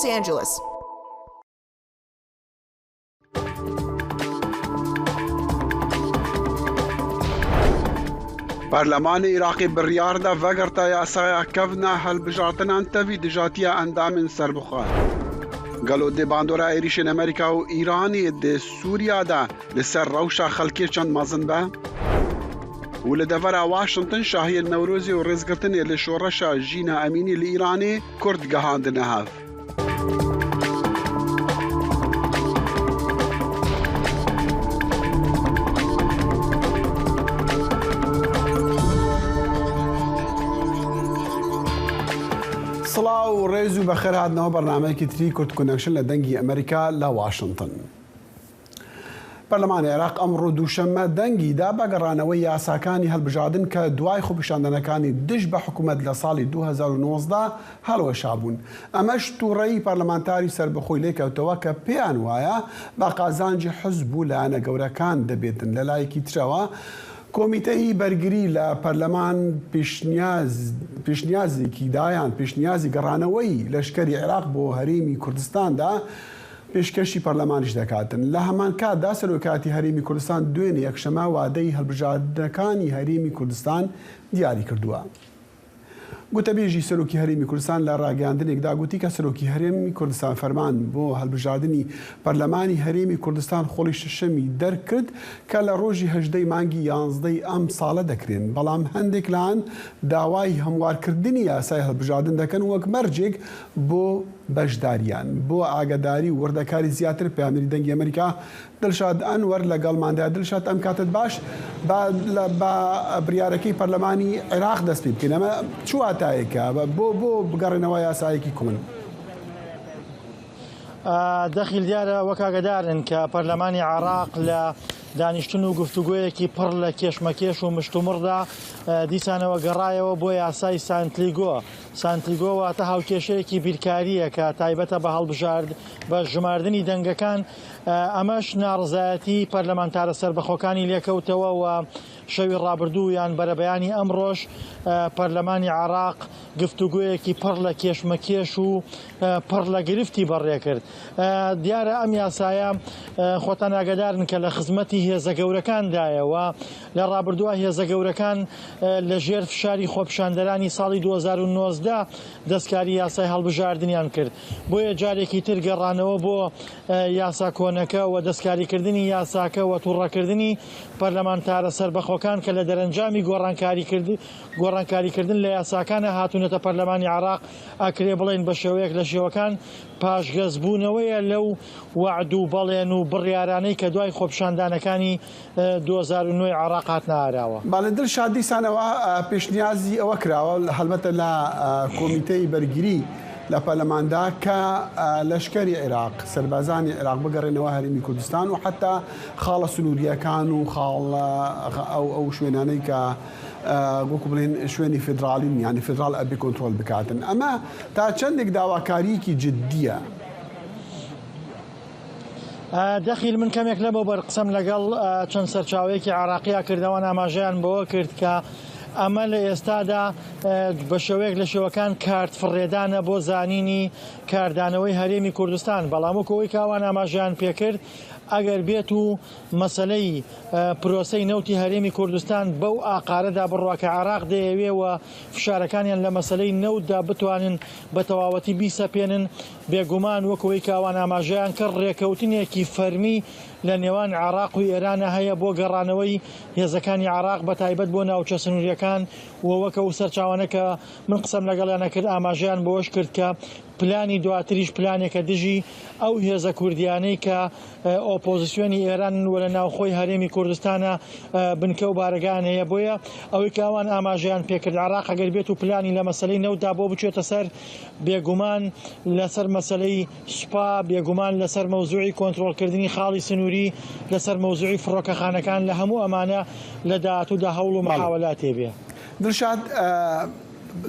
Los Angeles. پەرلەمانی عێراقی بڕیاردا ڤەگەرتا یاسایا کەڤنا هەلبژارتنان تەڤی دژاتیە ئەندامên سەربixwe. Gelo dê bandora êrîşên Amerîka û Îranê di Sûriya de li ser rewşa xelkê çend mezin be? Û li devera Washington şahiyên Newrozê û rêzgirtinê li şoreşa Jîna Emînî li Îranê Kurd gihandine hev. سڵاو و ڕێز و بەخێر هاتنەوە بەرنامەیەکی تری کورد کونەکشن لە دەنگی ئەمریکا لە واشنتن. پەرلەمانی عێراق ئەمڕۆ دووشەممە دەنگی دا بە گەڕانەوەی یاساکانی هەڵبژاردن کە دوای خۆپیشاندانەکانی دژ بە حکومەت لە ساڵی 2019 هەڵوەشابوون. ئەمەش توڕەیی پەرلەمانتاری سەربەخۆی لێکەوتەوە کە پێیان وایە بە قازانجی حزب و لایەنە گەورەکان دەبێتن. لەلایەکی ترەوە کۆمیتەی بەرگری لە پەرلەمان پێشنیازێکی دا یان پێشنیازی گەڕانەوەی لەشکەری عێراق بۆ هەرێمی کوردستان دا پێشکەشی پەرلەمانیش دەکاتن. لە هەمانکاتدا سەرۆکایەتی هەرێمی کوردستان دوێنێ یەکشەمە وادەی هەڵبژاردنەکانی هەرێمی کوردستان دیاری کردووە. گوتەبێژی سەرۆکی هەرێمی کوردستان لە ڕاگەیاندنێکدا گوتی کە سەرۆکی هەرێمی کوردستان فەرمان بۆ هەڵبژاردنی پەرلەمانی هەرێمی کوردستان خۆڵی شەشەمی دەرکرد کە لە ڕۆژی هەژدەی مانگی یانزدەی ئەم ساڵە دەکرێن، بەڵام هەندێک لایەن داوای هەموارکردنی یاسای هەڵبژاردن دەکەن وەک مەرجێک بۆ بەشداریان. بۆ ئاگەداری و وردەکاری زیاتر پەیامنێری دەنگی ئەمەریکا دلشاد ئەنوەر لەگەڵماندایە. دلشاد ئەم کاتەت باش، با بە بریارەکەی پەرلەمانی عێراق دەست پێ بکەین. ئەمە چ واتایەکە بۆ بۆ بگەڕێنەوە یاسایەکی کۆن؟ دەخیل دیارە وەک ئاگەدارن کە پەرلەمانی عێراق لە دانیشتن و گفتوگۆیەکی پڕ لە کێشمەکێش و مشتومڕدا دیسانەوە گەڕایەوە بۆ یاسای سانتلیگۆ. سانتیگۆ واتە هاوکێشەیەکی بیرکارییە کە تایبەتە بە هەڵبژارد بە ژماردنی دەنگەکان، ئەمەش ناڕەزایەتی پەرلەمانتارە سەربەخۆکانی لێکەوتەوە و شەوی ڕابردوو یان بەرەبەیانی ئەمڕۆش پەرلەمانی عێراق گفتوگۆیەکی پڕ لە کێشمەکێش و پڕ لە گرفتی بەڕێکرد. دیارە ئەم یاسایە خۆتان ئاگادارن کە لە خزمەتی هێزە گەورەکاندایە و لە ڕابردووە هێزە گەورەکان لە ژێر فشاری خۆپیشاندەرانی ساڵی 2019 دەستکاری یاسای هەڵبژاردنیان کرد، بۆیە جارێکی تر گەڕانەوە بۆ یاسا کۆنەکە و دەستکاریکردنی یاساکە و توڕەکردنی پەرلەمانتارە سەربەخۆکان کە لە دەرەنجامی گۆڕانکاریکردن لە یاساکانە هاتوونەتە پەرلەمانی عێراق ئەکرێ بڵێین بە شێوەیەک لە شێوەکان پاشگەزبوونەوەیە لەو وەعد و بەڵێن و بڕیارانەی کە دوای خۆپیشاندانەکانی 2009 ی عێراق هاتنە ئاراوە. بەڵێ دلشاد دیسانەوە پێشنیازی ئەوە کراوە هەڵبەتە لە کۆمیتەی بەرگری لە پەرلەماندا کە لەشکەری عێراق سەربازانی عێراق بگەڕێنەوە هەرێمی کوردستان و حتا خاڵە سنووریەکان و خاڵ ئەو ئەو شوێنانەی کە وەکو بڵێن شوێنی فیدراڵین یانی فیدراڵ ئەبێ کۆنترۆل بکاتن ئەمە تا چەندێک داواکاریەکی جدیە؟ دەخیل من کەمێک لەمەوبەر قسەم لەگەڵ چەند سەرچاوەیەکی عێراقیا کرد ئەوان ئاماژەیان بەوە کرد کە ئەمە لە ئێستادا بە شێوەیەک لە شێوەکان کارت فڕێدانە بۆ زانینی کاردانەوەی هەرێمی کوردستان بەڵام وەکو ئەوەی کە ئەوان ئاماژەیان پێکرد ئەگەر بێت و مەسەلەی پرۆسەی نەوتی هەرێمی کوردستان بەو ئاقارەدا بڕوا کە عێراق دەیەوێ و فشارەکانیان لە مەسەلەی نەوتدا بتوانن بە تەواوەتی بیسەپێنن، بێگومان وەک ئەوەی کە ئەوان ئاماژەیان کرد ڕێکەوتنێکی فەرمی لە نێوان عێراق و ئێرانە هەیە بۆ گەڕانەوەی هێزەکانی عێراق بە تایبەت بۆ ناوچە سنوورییەکان و وەک ئەو سەرچاوانە کە من قسەم لەگەڵیانە کرد ئاماژەیان بەوەش کرد کە پلانی دواتریش پلانێکە دژی ئەو هێزە کوردیانەی کە ئۆپۆزسیۆنی ئێرانن و لە ناوخۆی هەرێمی کوردستانە بنکە و بارەگایان هەیە بۆیە ئەوەی کە ئەوان ئاماژەیان پێکرد عێراق ئەگەر بێت و پلانی لە مەسەلەی نەوتدا بۆ بچێتە سەر بێگومان لەسەر مەسەلەی سوپا بێگومان لەسەر مەوزوعی کۆنترۆڵکردنی خاڵی سنووری لەسەر مەوزوعی فڕۆکەخانەکان لە هەموو ئەمانە لە داهاتوودا هەوڵ و محاوەلاتێ بێ. دڵشاد،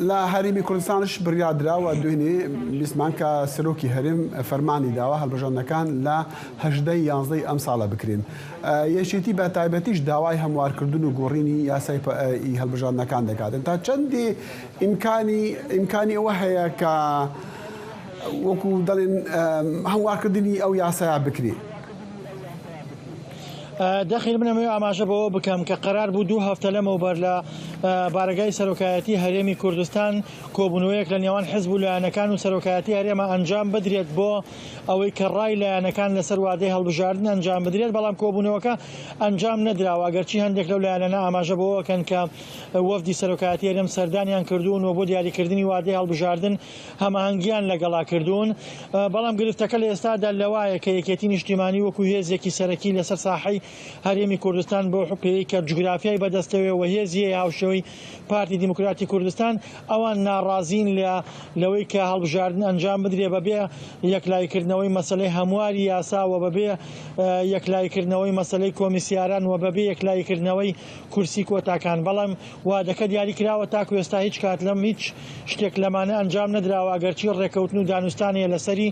لە هەرێمی کوردستانش بڕیار دراوە دوێنێ بیستمان کە سەرۆکی هەرێم فەرمانی داوە هەڵبژاردنەکان لە 18 ی یانزدەی ئەمساڵە بکرێن. یەکێتی بە تایبەتیش داوای هەموارکردن و گۆڕینی یاسای هەڵبژاردنەکان دەکاتن. تا چەندی ئیمکانی ئیمکانی ئەوە هەیە کە. وەکو دەڵێن هەموارکردنی ئەو یاسایە بکرێ؟ دەخیل من ئەمەوێ ئاماژە بەوە بکەم کە قەرار بوو دوو هەفتە لەمەوبەر لە بارەگای سەرۆکایەتی هەرێمی کوردستان کۆبوونەوەیەک لە نێوان حزب و لایەنەکان و سەرۆکایەتی هەرێمە ئەنجام بدرێت بۆ ئەوەی کە ڕای لایەنەکان لەسەر وادەی هەڵبژاردن ئەنجام بدرێت، بەڵام کۆبوونەوەکە ئەنجام نەدراوە، ئەگەرچی هەندێک لەو لایەنانە ئاماژە بەوە ئەکەن کە وەفدی سەرۆکایەتی هەرێم سەردانیان کردوون و بۆ دیاریکردنی وادەی هەڵبژاردن هەماهەنگیان لەگەڵا کردوون، بەڵام گرفتەکە لە ئێستادا لەوایە کە یەکێتی نیشتیمانی وەکو هێزێکی سەرەکی لەسەر ساحەی هەرێمی کوردستان بەو پێیەی کە جوگرافیای بەدەستەوەیە و هێزی هەیە هاوشێوەی پارتی دیموکراتی کوردستان، ئەوان ناڕازین لە لەوەی کە هەڵبژاردن ئەنجام بدرێ بەبێ یەکلاییکردنەوەی مەسەلەی هەمواری یاسا و بەبێ یەکلاییکردنەوەی مەسەلەی کۆمیسیاران و بەبێ یەکلاییکردنەوەی کورسی کۆتاکان بەڵام وادەکە دیاری کراوە تاکو ئێستا هیچ کات لەم هیچ شتێک لەمانە ئەنجام نەدراوە ئەگەرچی ڕێکەوتن و دانوستان هەیە لەسەری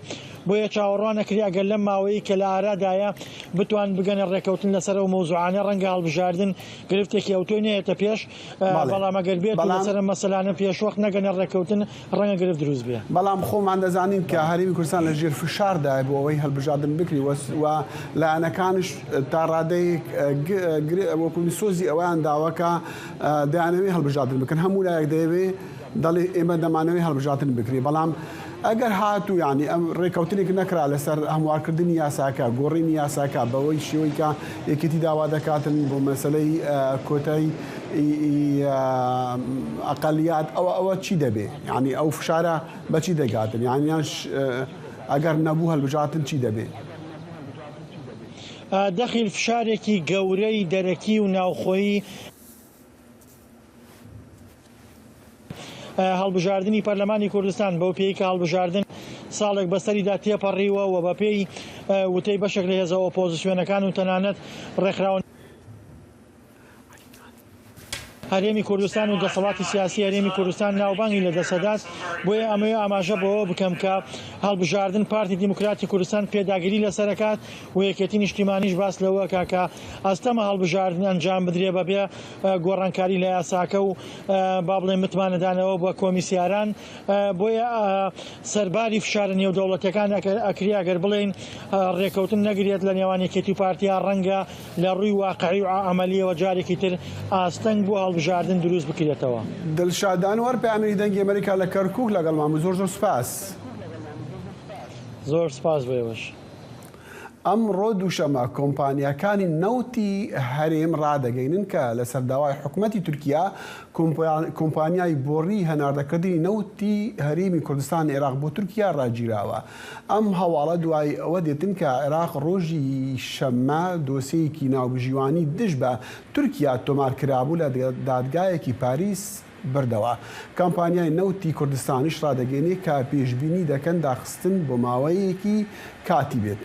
بۆیە چاوەڕوان ئەکرێ ئەگەر لەم ماوەیەی کە لە ئارادایە بتوان بگەنە ڕێکەوتن لەسەر ئەو مەوزوعانە ڕەنگە هەڵبژاردن گرفتێکی ئەوتۆی نەیەتە پێش بەڵام ئەگەر بێت و لەسەر ئەم مەسەلانە پێشوەخت نەگەنە ڕێککەوتن ڕەنگە گرفت دروست بێ. بەڵام خۆمان دەزانین کە هەرێمی کوردستان لە ژێر فشاردایە بۆ ئەوەی هەلبژاردن بکری و لایەنەکانش تا ڕادەیەک وەکو سۆزی ئەوەیان داوە کە دەیانەوێ هەلبژاردن بکەن هەموو لایەک دەیەوێ دەڵێ ئێمە دەمانەوێ هەڵبژاردن بکرێ بەڵام ئەگەر هاتوو یانی ئەم ڕێکەوتنێک نەکرا لەسەر هەموارکردنی یاساکە گۆڕینی یاساکە بەوەی شێوەی کە یەکێتی داوا دەکاتن بۆ مەسەلەی کۆتای ئەقلیات ئەوە ئەوە چی دەبێ یعنی ئەو فشارە بەچی دەگاتن یان یانش ئەگەر نەبوو هەلبژاتن چی دەبێ؟ دەخیل فشارێکی گەورەی دەرەکی و ناوخۆیی هەڵبژاردنی پەرلەمانی کوردستان بەو پێی کە هەڵبژاردن ساڵێک بەسەریدا تێپەڕیوە و بەپێی وتەی بەشێک لە هێزە ئۆپۆزسیۆنەکان و تەنانەت ڕێکخراوە هەرێمی کوردستان و دەسەڵاتی سیاسی هەرێمی کوردستان ناوبانگی لەدەستدات بۆیە ئەمەوێ ئاماژە بەوە بکەم کە هەڵبژاردن پارتی دیموکراتی کوردستان پێداگری لەسەرەکات و یەکێتی نیشتیمانیش باس لەوەکە کە ئەستەمە هەڵبژاردن ئەنجام بدرێ بەبێ گۆڕانکاری لە یاساکە و با بڵێن متمانەدانەوە بە کۆمیسیاران بۆیە سەرباری فشارە نێودەوڵەتیەکان ئەکرێ ئەگەر بڵێین ڕێکەوتن نەگرێت لە نێوان یەکێتی و پارتیا ڕەنگە لە ڕووی واقعی و عەمەلیەوە جارێکی تر ئاستەنگ بۆ هەڵبژاردن دروست بکرێتەوە. دلشاد ئەنوەر پەیامنێری دەنگی ئەمەریکا لە کەرکوک لەگەڵمان بوو زۆر زۆر سوپاس. زۆر سوپاس بۆ ئێوەش. ئەمڕۆ دووشەممە کۆمپانیاکانی نەوتی هەرێم ڕادەگەینن کە لەسەر داوای حکومەتی تورکیا کۆمپانیای بۆڕی هەناردەکردنی نەوتی هەرێمی کوردستان عێراق بۆ تورکیا ڕاگیراوە. ئەم هەواڵە دوای ئەوە دێتن کە عێراق ڕۆژی شەممە دۆسێیەکی ناوبژیوانی دژ بە تورکیا تۆمارکرابوو لە دادگایەکی پاریس بردەوە. کۆمپانیای نەوتی کوردستانیش ڕادەگەینێ کە پێشبینی دەکەن داخستن بۆ ماوەیەکی کاتی بێت.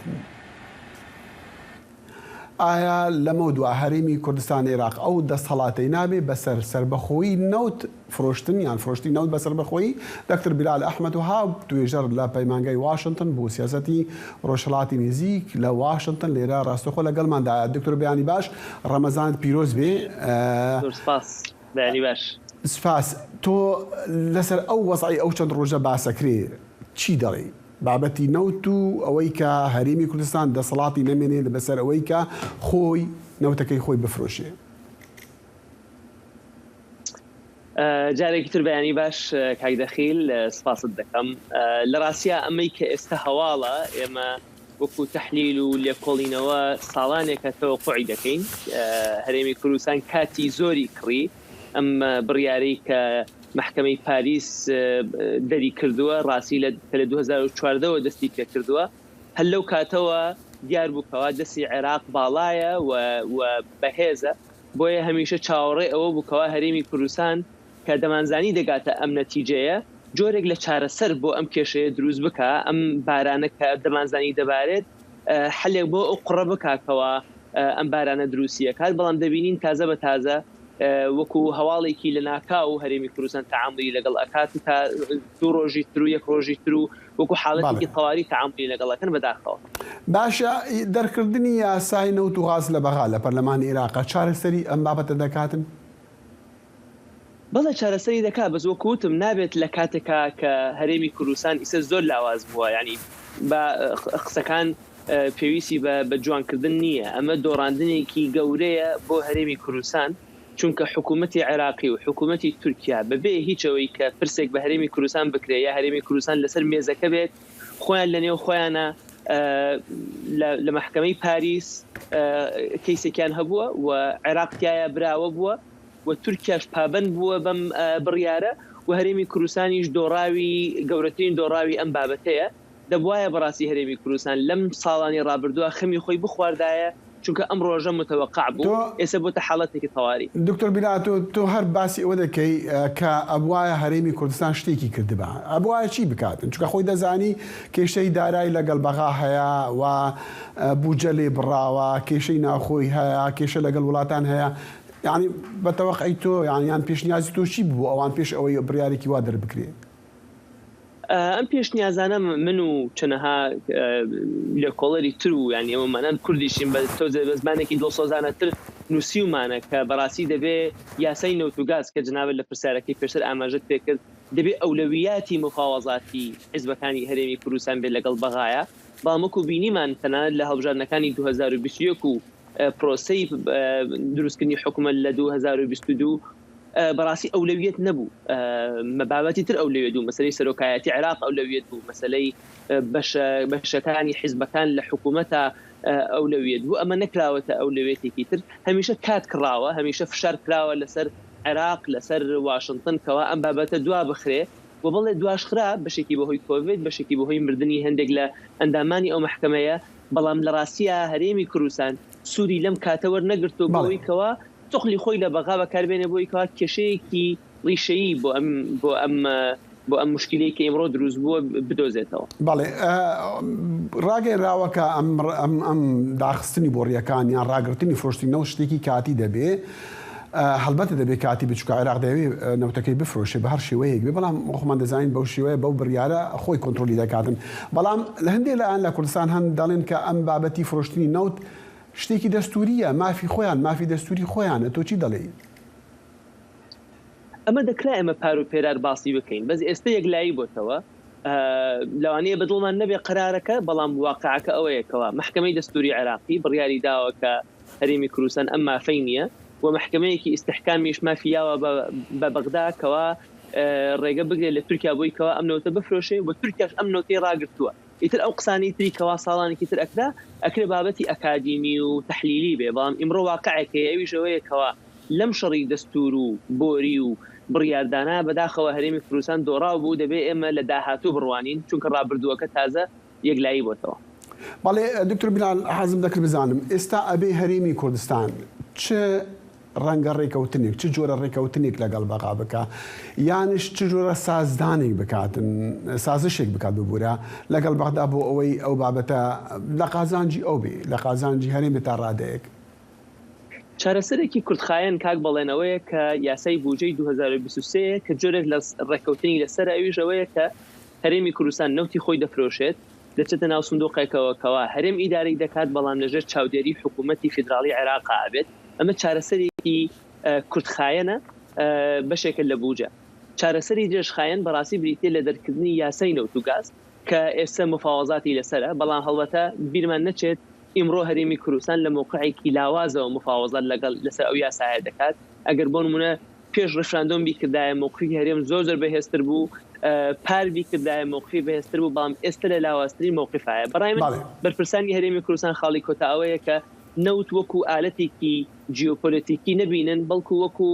ئایا لەمەودوا هەرێمی کوردستان عێراق ئەو دەستهەڵاتەی نابێ بەسەر سەربەخۆیی نەوت فرۆشتن یان فرۆشتنی نەوت بە سەربەخۆیی؟ دکتۆر بیلال ئەحمەد وەهاب توێژەر لە پەیمانگای واشنتن بۆ سیاسەتی ڕۆژهەڵاتی نزیک لە واشنتن لێرە ڕاستەوخۆ لەگەڵماندایە. دکتۆر بەیانی باش، ڕەمەزانت پیرۆز بێ. زۆر سپاس. بەیانی باش. سپاس. تۆ لەسەر ئەو وەزعەی ئەو چەند ڕۆژە باسەکرێ چی دەڵێی؟ بابەتی نەوت و ئەوەی کە هەرێمی کوردستان دەسەڵاتی نەمێنێ بەسەر ئەوەی کە خۆی نەوتەکەی خۆی بفرۆشێ. جارێکی تر بەیانی باش کاک دەخیل سپاست دەکەم. لە ڕاستیا ئەمەی کە ئێستا هەواڵە ئێمە وەکو تەحلیل و لێکۆڵینەوە ساڵانێکە تەوەقوعی دەکەین. هەرێمی کوردستان کاتی زۆری کڕی ئەم بڕیارەی کە مەحکەمەی پاریس دەری کردووە ڕاستی لە کە لە 2014 وە دەستی پێکردووە هەر لەو کاتەوە دیار بوو کەوا دەستی عێراق باڵایە و و بەهێزە بۆیە هەمیشە چاوەڕێ ئەوە بوو کەوا هەرێمی کوردستان کە دەمانزانی دەگاتە ئەم نەتیجەیە، جۆرێک لە چارەسەر بۆ ئەم کێشەیە دروست بکا، ئەم بارانە کە دەمانزانی دەبارێت، حەلێک بۆ ئەو قوڕە بکا کەوا ئەم بارانە دروستی ئەکات، بەڵام دەبینین تازە بە تازە وەکو هەواڵێکی لەناکاو هەرێمی کوردستان تەعامولی لەگەڵ ئەکات و تا دوو ڕۆژی تر و یەک ڕۆژی تر و وەکو حاڵەتێکی تەواری تەعامولی لەگەڵ ئەکەن، بەداخەوە. باشە دەرکردنی یاسای نەوت و غاز لە بەغا لە پەرلەمانی ئیراقا چارەسەری ئەم بابەتە دەکاتن؟ بەڵێ چارەسەری دەکا بەس وەکو وتم نابێت لە کاتێکا کە هەرێمی کوردستان ئیسە زۆر لاواز بووە یانی با قسەکان پێویستی بە بە جوانکردن نییە ئەمە دۆڕاندنێکی گەورەیە بۆ هەرێمی کوردستان چونکە حکوومەتی عێراقی و حکوومەتی تورکیا بەبێ هیچ ئەوەی کە پرسێک بە هەرێمی کوردستان بکرێ یا هەرێمی کوردستان لەسەر مێزەکە بێت خۆیان لە نێو خۆیانە لە مەحکەمەی پاریس کەیسێکیان هەبووە و عێراق تیایا براوە بووە و تورکیاش پابەند بووە بەم بڕیارە و هەرێمی کوردستانیش دۆڕاوی گەورەترین دۆڕاوی ئەم بابەتەیە. دەبوایە بەڕاستی هەرێمی کوردستان لەم ساڵانەی ڕابردووە خەمی خۆی بخواردایە چونکە ئەم ڕۆژە متەوەقع بوو ئێستا بۆتە حاڵەتێکی تەواری. دکتۆر بیلا تۆ تۆ هەر باسی ئەوە دەکەی کە ئەبوایە هەرێمی کوردستان شتێکی کردبا ئەبوایە چی بکاتن چونکە خۆی دەزانی کێشەی دارای لەگەڵ بەغا هەیە و بودجە لێ بڕاوە کێشەی ناوخۆی هەیە کێشە لەگەڵ وڵاتان هەیە یانی بە تەوەقعی تۆ یان یان پێشنیازی تۆ چی بوو ئەوان پێش ئەوەی بڕیارێکی وا دەربکرێ؟ ئەم پێشنیازانە من و چەنەها لێکۆڵەری تر و یانی ئەومانان کوردیشین بە تۆزێ بە زمانێکی دڵسۆزانەتر نووسیومانە کە بەڕاستی دەبێ یاسای نەوت و گاز کە جنابت لە پرسیارەکەی پێشتر ئاماژەت پێکرد دەبێ ئەولەویاتی مفاوەزاتی حیزبەکانی هەرێمی کوردستان بێت لەگەڵ بەغایا بەڵام وەکو بینیمان تەنانەت لە هەڵبژاردنەکانی 2021 و پرۆسەی دروستکردنی حکومەت لە 2022 بەڕاستی ئەولەویەت نەبوو، بابەتی تر ئەولەویەت بوو، مەسەلەی سەرۆکایەتی عێراق ئەولەویەت بوو، مەسەلەی بەشەکانی حیزبەکان لە حکوومەتە ئەولەویەت بوو، ئەمە نەکراوەتە ئەولەویەتێکی تر، هەمیشە کات کڕاوە، هەمیشە فشار کراوە لەسەر عێراق، لەسەر واشنتن کەوا ئەم بابەتە دوا بخرێ و بەڵێ دواش خرا، بەشێکی بەهۆی کۆڤید، بەشێکی بەهۆی مردنی هەندێک لە ئەندامانی ئەو مەحکەمەیە، بەڵام لە ڕاستیا هەرێمی کوردستان سوودی لەم کاتە وەرنەگرتووە بۆ ئەوەی کەوا تخلی خۆی لە بەغا بەکاربێنێ بۆی کەوا کێشەیەکی ڕیشەیی بۆ ئەم بۆ ئەم بۆ ئەم موشکیلەی کە ئیمڕۆ دروست بووە بدۆزێتەوە. بەڵێ ڕاگەیەنراوە کە ئەم ئەم ئەم داخستنی بۆڕییەکان یان ڕاگرتنی فرۆشتنی نەوت شتێکی کاتی دەبێ هەڵبەتە دەبێ کاتی بێ چونکە عێراق دەیەوێ نەوتەکەی بفرۆشێ بە هەر شێوەیەک بێ بەڵام خۆمان دەزانین بەو شێوەیە بەو بڕیارە خۆی کۆنترۆلی دەکاتن بەڵام لە هەندێک لایەن لە کوردستان هەن دەڵێن کە ئەم بابەتی فرۆشتنی نەوت شتێکی دەستورییە، مافی خۆیان، مافی دەستوری خۆیانە، تۆ چی دەڵێی؟ ئەمە دەکرا ئێمە پار و پێرار باسی بکەین، بەس ئێستە یەکلایی بۆتەوە، لەوانەیە بە دڵمان نەبێ قەرارەکە، بەڵام واقعەکە ئەوەیە کەوا مەحکەمەی دەستوری عێراقی بڕیاری داوە کە هەرێمی کوردستان ئەم مافەی نییە و مەحکەمەیەکی ئیستحکامیش مافی یاوە بە بەغدا کەوا ڕێگە بگرێت لە تورکیا بۆی کەوا ئەم نەوتە بفرۆشێ و تورکیاش ئەم نەوتەی ڕاگرتووە. ئیتر ئەو قسانەی تری کەوا ساڵانێکی تر ئەکرا، ئەکرێ بابەتی ئەکادیمی و تەحلیلی بێ، بەڵام ئیمڕۆ واقعێک هەیە ئەویش ئەوەیە کەوا لەم شەڕی دەستوور و بۆری و بڕیاردانە بەداخەوە هەرێمی کوردستان دۆڕاو بوو، دەبێ ئێمە لە داهاتوو بڕوانین، چونکە ڕابردووەکە تازە یەکلایی بۆتەوە. بەڵێ دکتۆر بیلال حەزم دەکرد بزانم ئێستا ئەبێ هەرێمی کوردستان چ ڕەنگە ڕێکەوتنێک، چ جۆرە ڕێکەوتنێک لەگەڵ بەغا بکا، یانش چ جۆرە سازدانێک بکاتن، سازشێک بکات ببورە، لەگەڵ بەغدا بۆ ئەوەی ئەو بابەتە لە قازانجی ئەو بێ، لە قازانجی هەرێم بێ تا ڕادەیەک. چارەسەرێکی کورتخایەن کاک بەڵێن ئەوەیە کە یاسای بوجەی 2023 کە جۆرێک لە ڕێککەوتنی لەسەرە ئەویش ئەوەیە کە هەرێمی کوردستان نەوتی خۆی دەفرۆشێت دەچێتە ناو سندوقێکەوە کەوا هەرێم ئیدارەی دەکات بەڵام لەژێر چاودێری حکوومەتی فیدراڵی عێراقا ئەبێت ئەمە چارەسەرێکی کورتخایەنە بەشێکە لە بوجە. چارەسەری درێژخایەن بەڕاستی بریتیە لە دەرکردنی یاسای نەوت و گاز کە ئێستا مفاوەزاتی لەسەرە، بەڵام هەڵبەتە بیرمان نەچێت ئیمڕۆ هەرێمی کوردستان لە مەوقعێکی لاوازەوە مفاوەزات لەگەڵ لەسەر ئەو یاسایە دەکات، ئەگەر بۆ نمونە پێش ڕیفراندۆم بیکردایە مەوقفی هەرێم زۆر زۆر بەهێزتر بوو، پار بیکردایە مەوقفی بەهێزتر بوو، بەڵام ئێستا لە لاوازترین مەوقفایە. بەڕای من بەرپرسانی هەرێمی کوردستان خاڵی کۆتا ئەوەیە کە نەوت وەکو ئالەتێکی جیۆپۆلەتیکی نەبینن، بەڵکو وەکو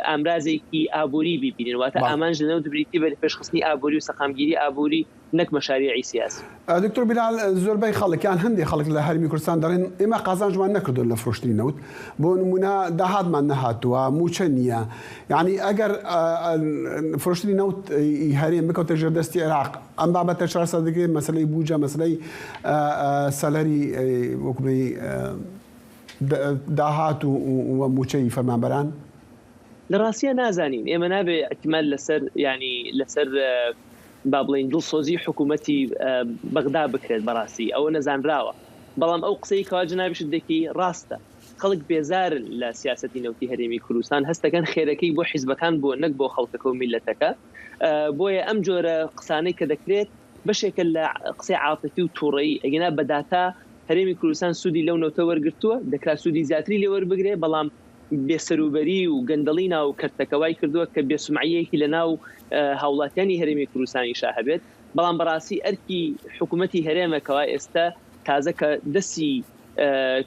ئامرازێکی ئابووری بیبینن، واتە ئامانج لە نەوت بریتی بێت لە پێشخستنی ئابووری و سەقامگیری ئابووری نەک مەشاریعی سیاسی. دکتۆر بیلال، زۆربەی خەڵک یان هەندێک خەڵک لە هەرێمی کوردستان دەڵێن ئێمە قازانجمان نەکردووە لە فرۆشتنی نەوت، بۆ نموونە داهاتمان نەهاتووە، مووچە نییە، یانی ئەگەر فرۆشتنی نەوت هەرێم بکەوتە ژێر دەستی عێراق، ئەم بابەتە چارەسەر دەکرێت، مەسەلەی بوجە، مەسەلەی سەلەری وەکو بڵێی داهات و مووچەی فەرمانبەران؟ لە ڕاستیا نازانین، ئێمە نابێ ئیعتیماد لەسەر یانی لەسەر با بڵێین دڵسۆزی حکوومەتی بەغدا بکرێت بەڕاستی ئەوە نەزانراوە، بەڵام ئەو قسەی کەوا جەنابیشت دەکی ڕاستە. خەڵک بێزارن لە سیاسەتی نەوتی هەرێمی کوردستان، هەستەکەن خێرەکەی بۆ حیزبەکان بووە نەک بۆ خەڵکەکە و میللەتەکە، بۆیە ئەم جۆرە قسانەی کە دەکرێت بەشێکە لە قسەی عاتیفی و توڕەیی، ئەگینا بە داتا هەرێمی کوردستان سوودی لەو نەوتە وەرگرتووە، دەکرا سوودی زیاتری لێ وەربگرێ، بەڵام بێسەروبەری و گەندەڵی ناو کەرتەکە وای کردووە کە بێسومعەیەکی لە ناو هاوڵاتیانی هەرێمی کوردستانیشا هەبێت، بەڵام بەڕاستی ئەرکی حکوومەتی هەرێمە کەوا ئێستە تازە کە دەستی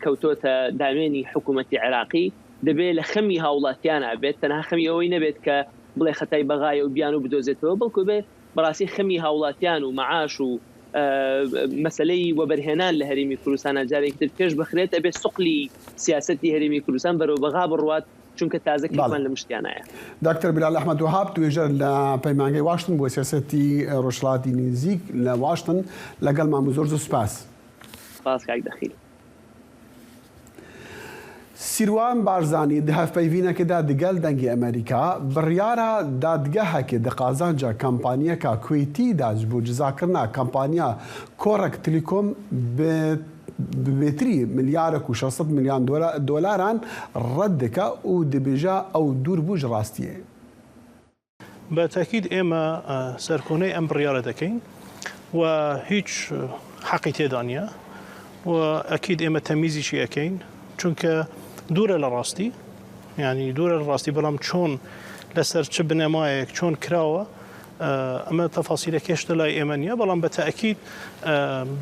کەوتۆتە داوێنی حکوومەتی عێراقی دەبێ لە خەمی هاوڵاتیانا بێت، تەنها خەمی ئەوەی نەبێت کە بڵێ خەتای بەغایە و بیانوو بدۆزێتەوە، بەڵکو بێ بەڕاستی خەمی هاوڵاتیان و مەعاش و مەسەلەی وەبەرهێنان لە هەرێمی کوردستانا جارێکی تر پێش بخرێت، ئەبێ سوقلی سیاسەتی هەرێمی کوردستان بەرەو بەغا بڕوات، چونکە تازە کەیفمان لە مشتیانایە. دکتۆر بیلال ئەحمەد وەهاب، توێژەر لە پەیمانگەی واشتن بۆ سیاسەتی ڕۆژهەڵاتی نزیک لە واشتن لەگەڵمان بوو، زۆر زۆر سوپاس. سپاس کاک دەخیل. سیروان بارزانی di hevpeyvînekê de digel Dengê Amerîka biryara dadgehekê di qazanca kampaniyeka Kuweytî de ji bo cizakirina kampaniya Korek Telekom bi bi bêtirî milyarek û 600 milyon dolaran red dike û dibêje ew dûr bû ji rastiyê. بە تەئکید ئێمە سەرکۆنەی ئەم بڕیارە دەکەین و هیچ حەقی تێدا نییە و ئەکید ئێمە تەمیزیشی ئەکەین چونکە دوورە لە ڕاستی یعنی دوورە لە ڕاستی بەڵام چۆن لەسەر چ بنەمایەک چۆن کراوە ئەمە تەفاسیلەکە هێشتا لای ئێمە نییە بەڵام بە تەئکید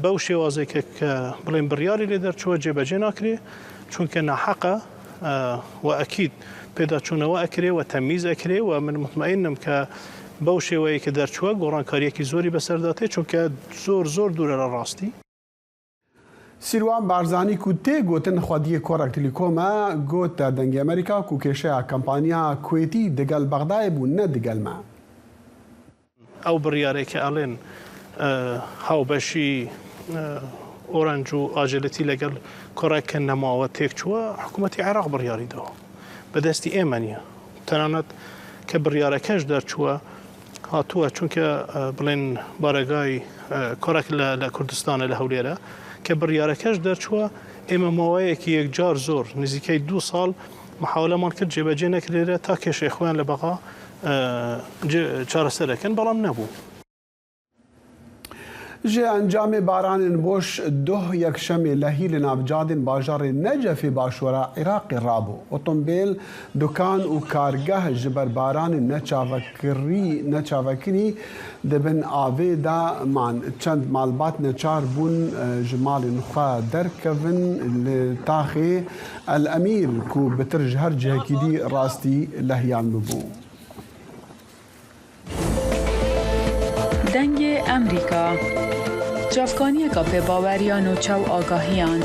بەو شێوازێک کە بڵێن بڕیاری لێ دەرچووە جێبەجێ ناکرێ چونکە ناحەقە و ئەکید پێداچوونەوە ئەکرێ و تەمیز ئەکرێ و من مطمئنم کە بەو شێوەیە کە دەرچووە گۆڕانکاریەکی زۆری بەسەردا تێ چونکە زۆر زۆر دوورە لە ڕاستی. سیروان بارزانی ku tê gotin xwediyê Korek Telekomê got Dengê Amerîka ku kêşeya kampanya Kuwêtî digel Bexdayê bû ne digel me. ئەو بڕیارەی کە ئەڵێن هاوبەشی ئۆرەنج و ئاجێلتی لەگەڵ کۆڕێک کە نەماوە تێکچووە، حکوومەتی عێراق بڕیاری داوە، بەدەستی ئێمە نییە. تەنانەت کە بڕیارەکەش دەرچووە هاتووە، چونکە بڵێن بارەگای کۆڕێک لە کوردستانە لە هەولێرە، کە بڕیارەکەش دەرچووە ئێمە ماوەیەکی یەکجار زۆر نزیکەی دوو ساڵ محاولەمان کرد جێبەجێ نەکرێرە تا کێشەی خۆیان لە بەغا چارەسەر دەکەن بەڵام نەبوو. Ji encamê baranên boş doh yekşemê lehî li nav cadên bajarê Necefê başûra Iraqê rabû. Otombêl, dukan û kargeh ji ber baranên neçavekirî di bin avê de man. Çend malbat neçar bûn ji malên xwe derkevin li taxê El Emîr ku bitir ji her cihekî dî rastî lehiyan bibû. Dengê Emrîka, çavkaniyeka pêbawer ya nûçe û agahiyan.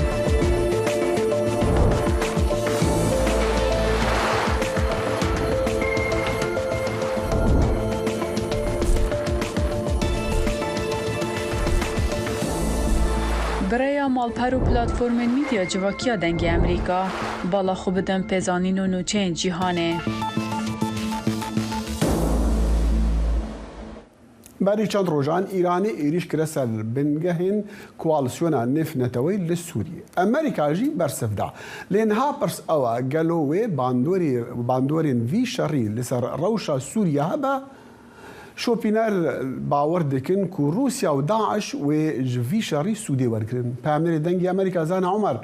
Bi rêya malper û platformên mîdya civakî ya Dengê Amerîka, bala xwe bidin pêzanîn û nûçeyên cîhanê. Berî çend rojan Îranê êrîş kire ser bingehên koalîsyona nêvneteweyî li Sûriyê. Amerîka jî bersiv da. Lê niha pirs ew e gelo wê bandorên vî şerî li ser rewşa Sûriyê hebe? Şopîner bawer dikin ku Rûsya û DAIŞ wê ji vî şerî sûdê wergirin. Peyamnêrê Dengê Amerîka Zana Omer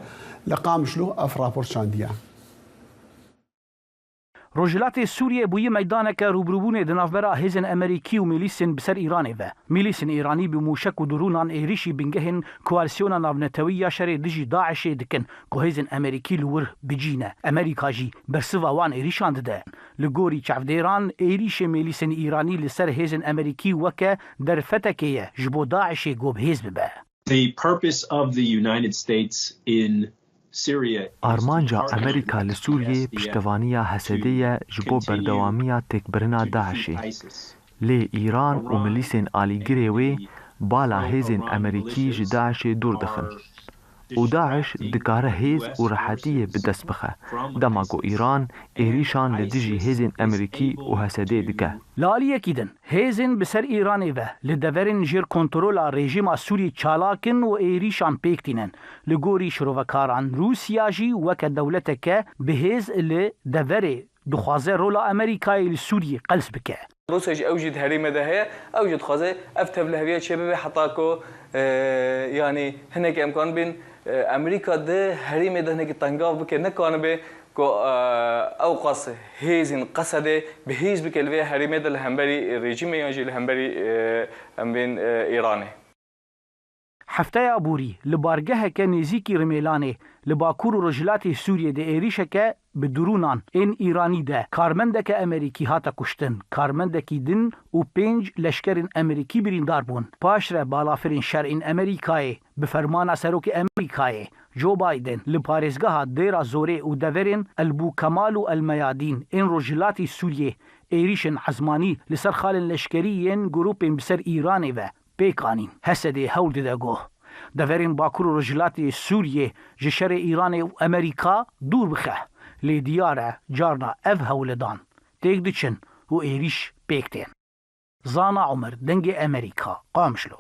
li Qamişlo ev rapor şandiye. Rojhilatê Sûriyê bûye meydaneke rûbirûbûnê di navbera hêzên Amerîkî û mîlîsên bi ser Îranê ve. Mîlîsên Îranî bi mûşek û drûnan êrîşî bingehên Koalîsyona Navnetewî ya şerê dijî DAIŞ'ê dikin ku hêzên Amerîkî li wir bi cî ne. Amerîka jî bersiva wan êrîşan dide. Li gorî çavdêran, êrîşê mîlîsên Îranî li ser hêzên Amerîkî weke derfetekê ye ji bo DAIŞ'ê ku bi hêz bibe. Armanca Amerîka li Sûriyê piştevaniya HSD'ê ye ji bo berdewamiya têkbirina DAIŞ'ê. Lê Îran û milîsên alîgirê wê bala hêzên Amerîkî ji DAIŞ'ê dûr dixin. û daiş dikare hêz û rehetiyê bi dest bixe, dema ku Îran êrîşan li dijî hêzên Amerîkî û HSD'ê dike. Li aliyekî din, hêzên bi ser Îranê ve li deverên jêr kontrola rejîma Sûriyê çalak in û êrîşan pêk tînin. Li gorî şirovekaran, Rûsya jî weke dewleteke bihêz li deverê dixwaze rola Amerîkayê li Sûriyê qels bike. Rûsya jî ew jî di herêmê de heye, ew jî dixwaze ev tevliheviya çêbibe heta ku yanî hinekî em kanibin Amerîka di herêmê de hinekî tengav bike, nekanibe ku ewqas hêzên Qesedê bi hêz bike li vê herêmê de li hemberî rejîmê yan jî li hemberî em bên Îranê. Hefteya borî li bargeheke nêzîkî Rimêlanê li bakur û rojhilatê Sûriyê di êrîşeke bi drûnan ên Îranî de karmendeke Amerîkî hate kuştin, karmendekî din û pênc leşkerên Amerîkî birîndar bûn. Paşre balafirên şer ên Amerîkayê bi fermana Serokê Amerîkayê Joe Biden li parêzgeha Dêra Zorê û deverên El Bû Kemal û El Meyadîn ên rojhilatê Sûriyê êrîşên ezmanî li ser xalên leşkerî yên grûpên bi ser Îranê ve pêk anîn. HSD hewl dide ku deverên Bakur û Rojhilatê Sûriyê ji şerê Îranê û Amerîka dûr bixe. Lê diyar e carna ev hewldan têk diçin û êrîş pêk tên. Zana Omer, Dengê Amerîka, Qamişlo.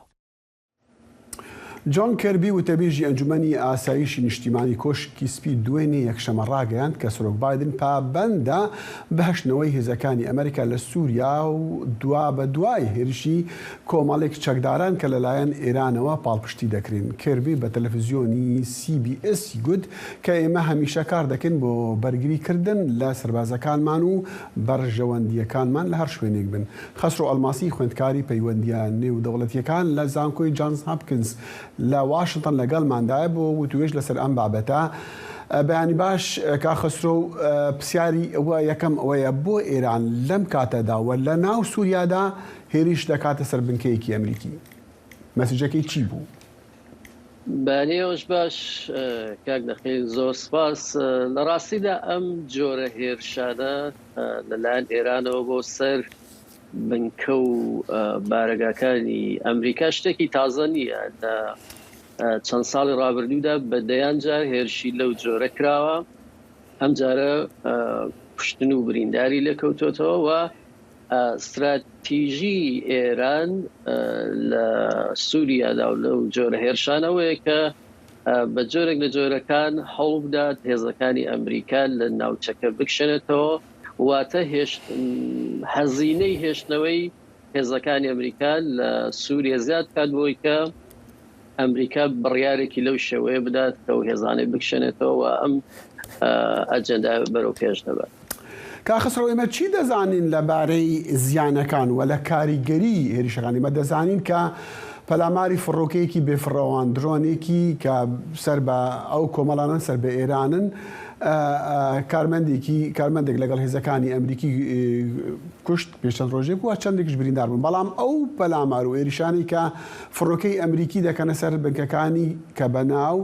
John Kirby وتەبێژی ئەنجومەنی ئاسایشی نیشتیمانی کۆشکی سپی دوێنێ یەکشەمە ڕاگەیاند کە سەرۆک بایدن پابەندە بە هەشتنەوەی هێزەکانی ئەمریکا لە سوریا و دوابەدوای هێرشی کۆمەڵێک چەکداران کە لەلایەن ئێرانەوە پاڵپشتی دەکرێن. کێربی بە تەلەفزیۆنی سی بی ئێس ی گوت کە ئێمە هەمیشە کار دەکەین بۆ بەرگری کردن لە سەربازەکانمان و بەرژەوەندییەکانمان لە هەر شوێنێک بن. خەسرۆ ئەڵماسی خوێندکاری پەیوەندییە نێودەوڵەتییەکان لە زانکۆی جانز هاپکنز لە واشنتن لەگەڵماندایە بۆ وتوێژ لەسەر ئەم بابەتە. بەیانی باش کاک خەسرۆ، پرسیاری ئەوە یەکەم ئەوەیە بۆ ئێران لەم کاتەدا و لە ناو سووریادا هێریش دەکاتە سەر بنکەیەکی ئەمریکی؟ مەسجەکەی چی بوو؟ بەیانی ئێوەش باش کاک دەخیل زۆر سپاس. لە ڕاستیدا ئەم جۆرە هێرشانە لەلایەن ئێرانەوە بۆ سەر بنکە و بارەگاکانی ئەمریکا شتێکی تازە نییە. لە چەند ساڵی ڕابردوودا بە دەیان جار هێرشی لەو جۆرە کراوە. ئەم جارە کوشتن و برینداری لێکەوتۆتەوە و ستراتیژی ئێران لە سووریادا و لەو جۆرە هێرشانەوەیە کە بە جۆرێک لە جۆرەکان هەوڵ بدات هێزەکانی ئەمریکا لە ناوچەکە بکشێنێتەوە، واتە هەزینەی هێشتنەوەی هێزەکانی ئەمریکا لە سووریە زیاد بکات بۆی کە ئەمریکا بڕیارێکی لەو شێوەیە بدات کە ئەو هێزانەی بکشێنێتەوە و ئەم ئەجێندایە بەرەو پێش دەبات. کاک خەسرەو ئێمە چی دەزانین لە بارەی زیانەکان و لە کاریگەری هێرشەکان؟ ئێمە دەزانین کە پەلاماری فڕۆکەیەکی بێفڕەوان، درۆنێکی کە سەر بە ئەو کۆمەڵانەن سەر بە ئێرانن، کارمەندێکی کارمەندێک لەگەڵ هێزەکانی ئەمریکی کوشت پێش چەند ڕۆژێک و چەندێکیش بریندار بوون، بەڵام ئەو پەلامار و هێرشانەی کە فڕۆکەی ئەمریکی دەکەنە سەر بنکەکانی کە بەناو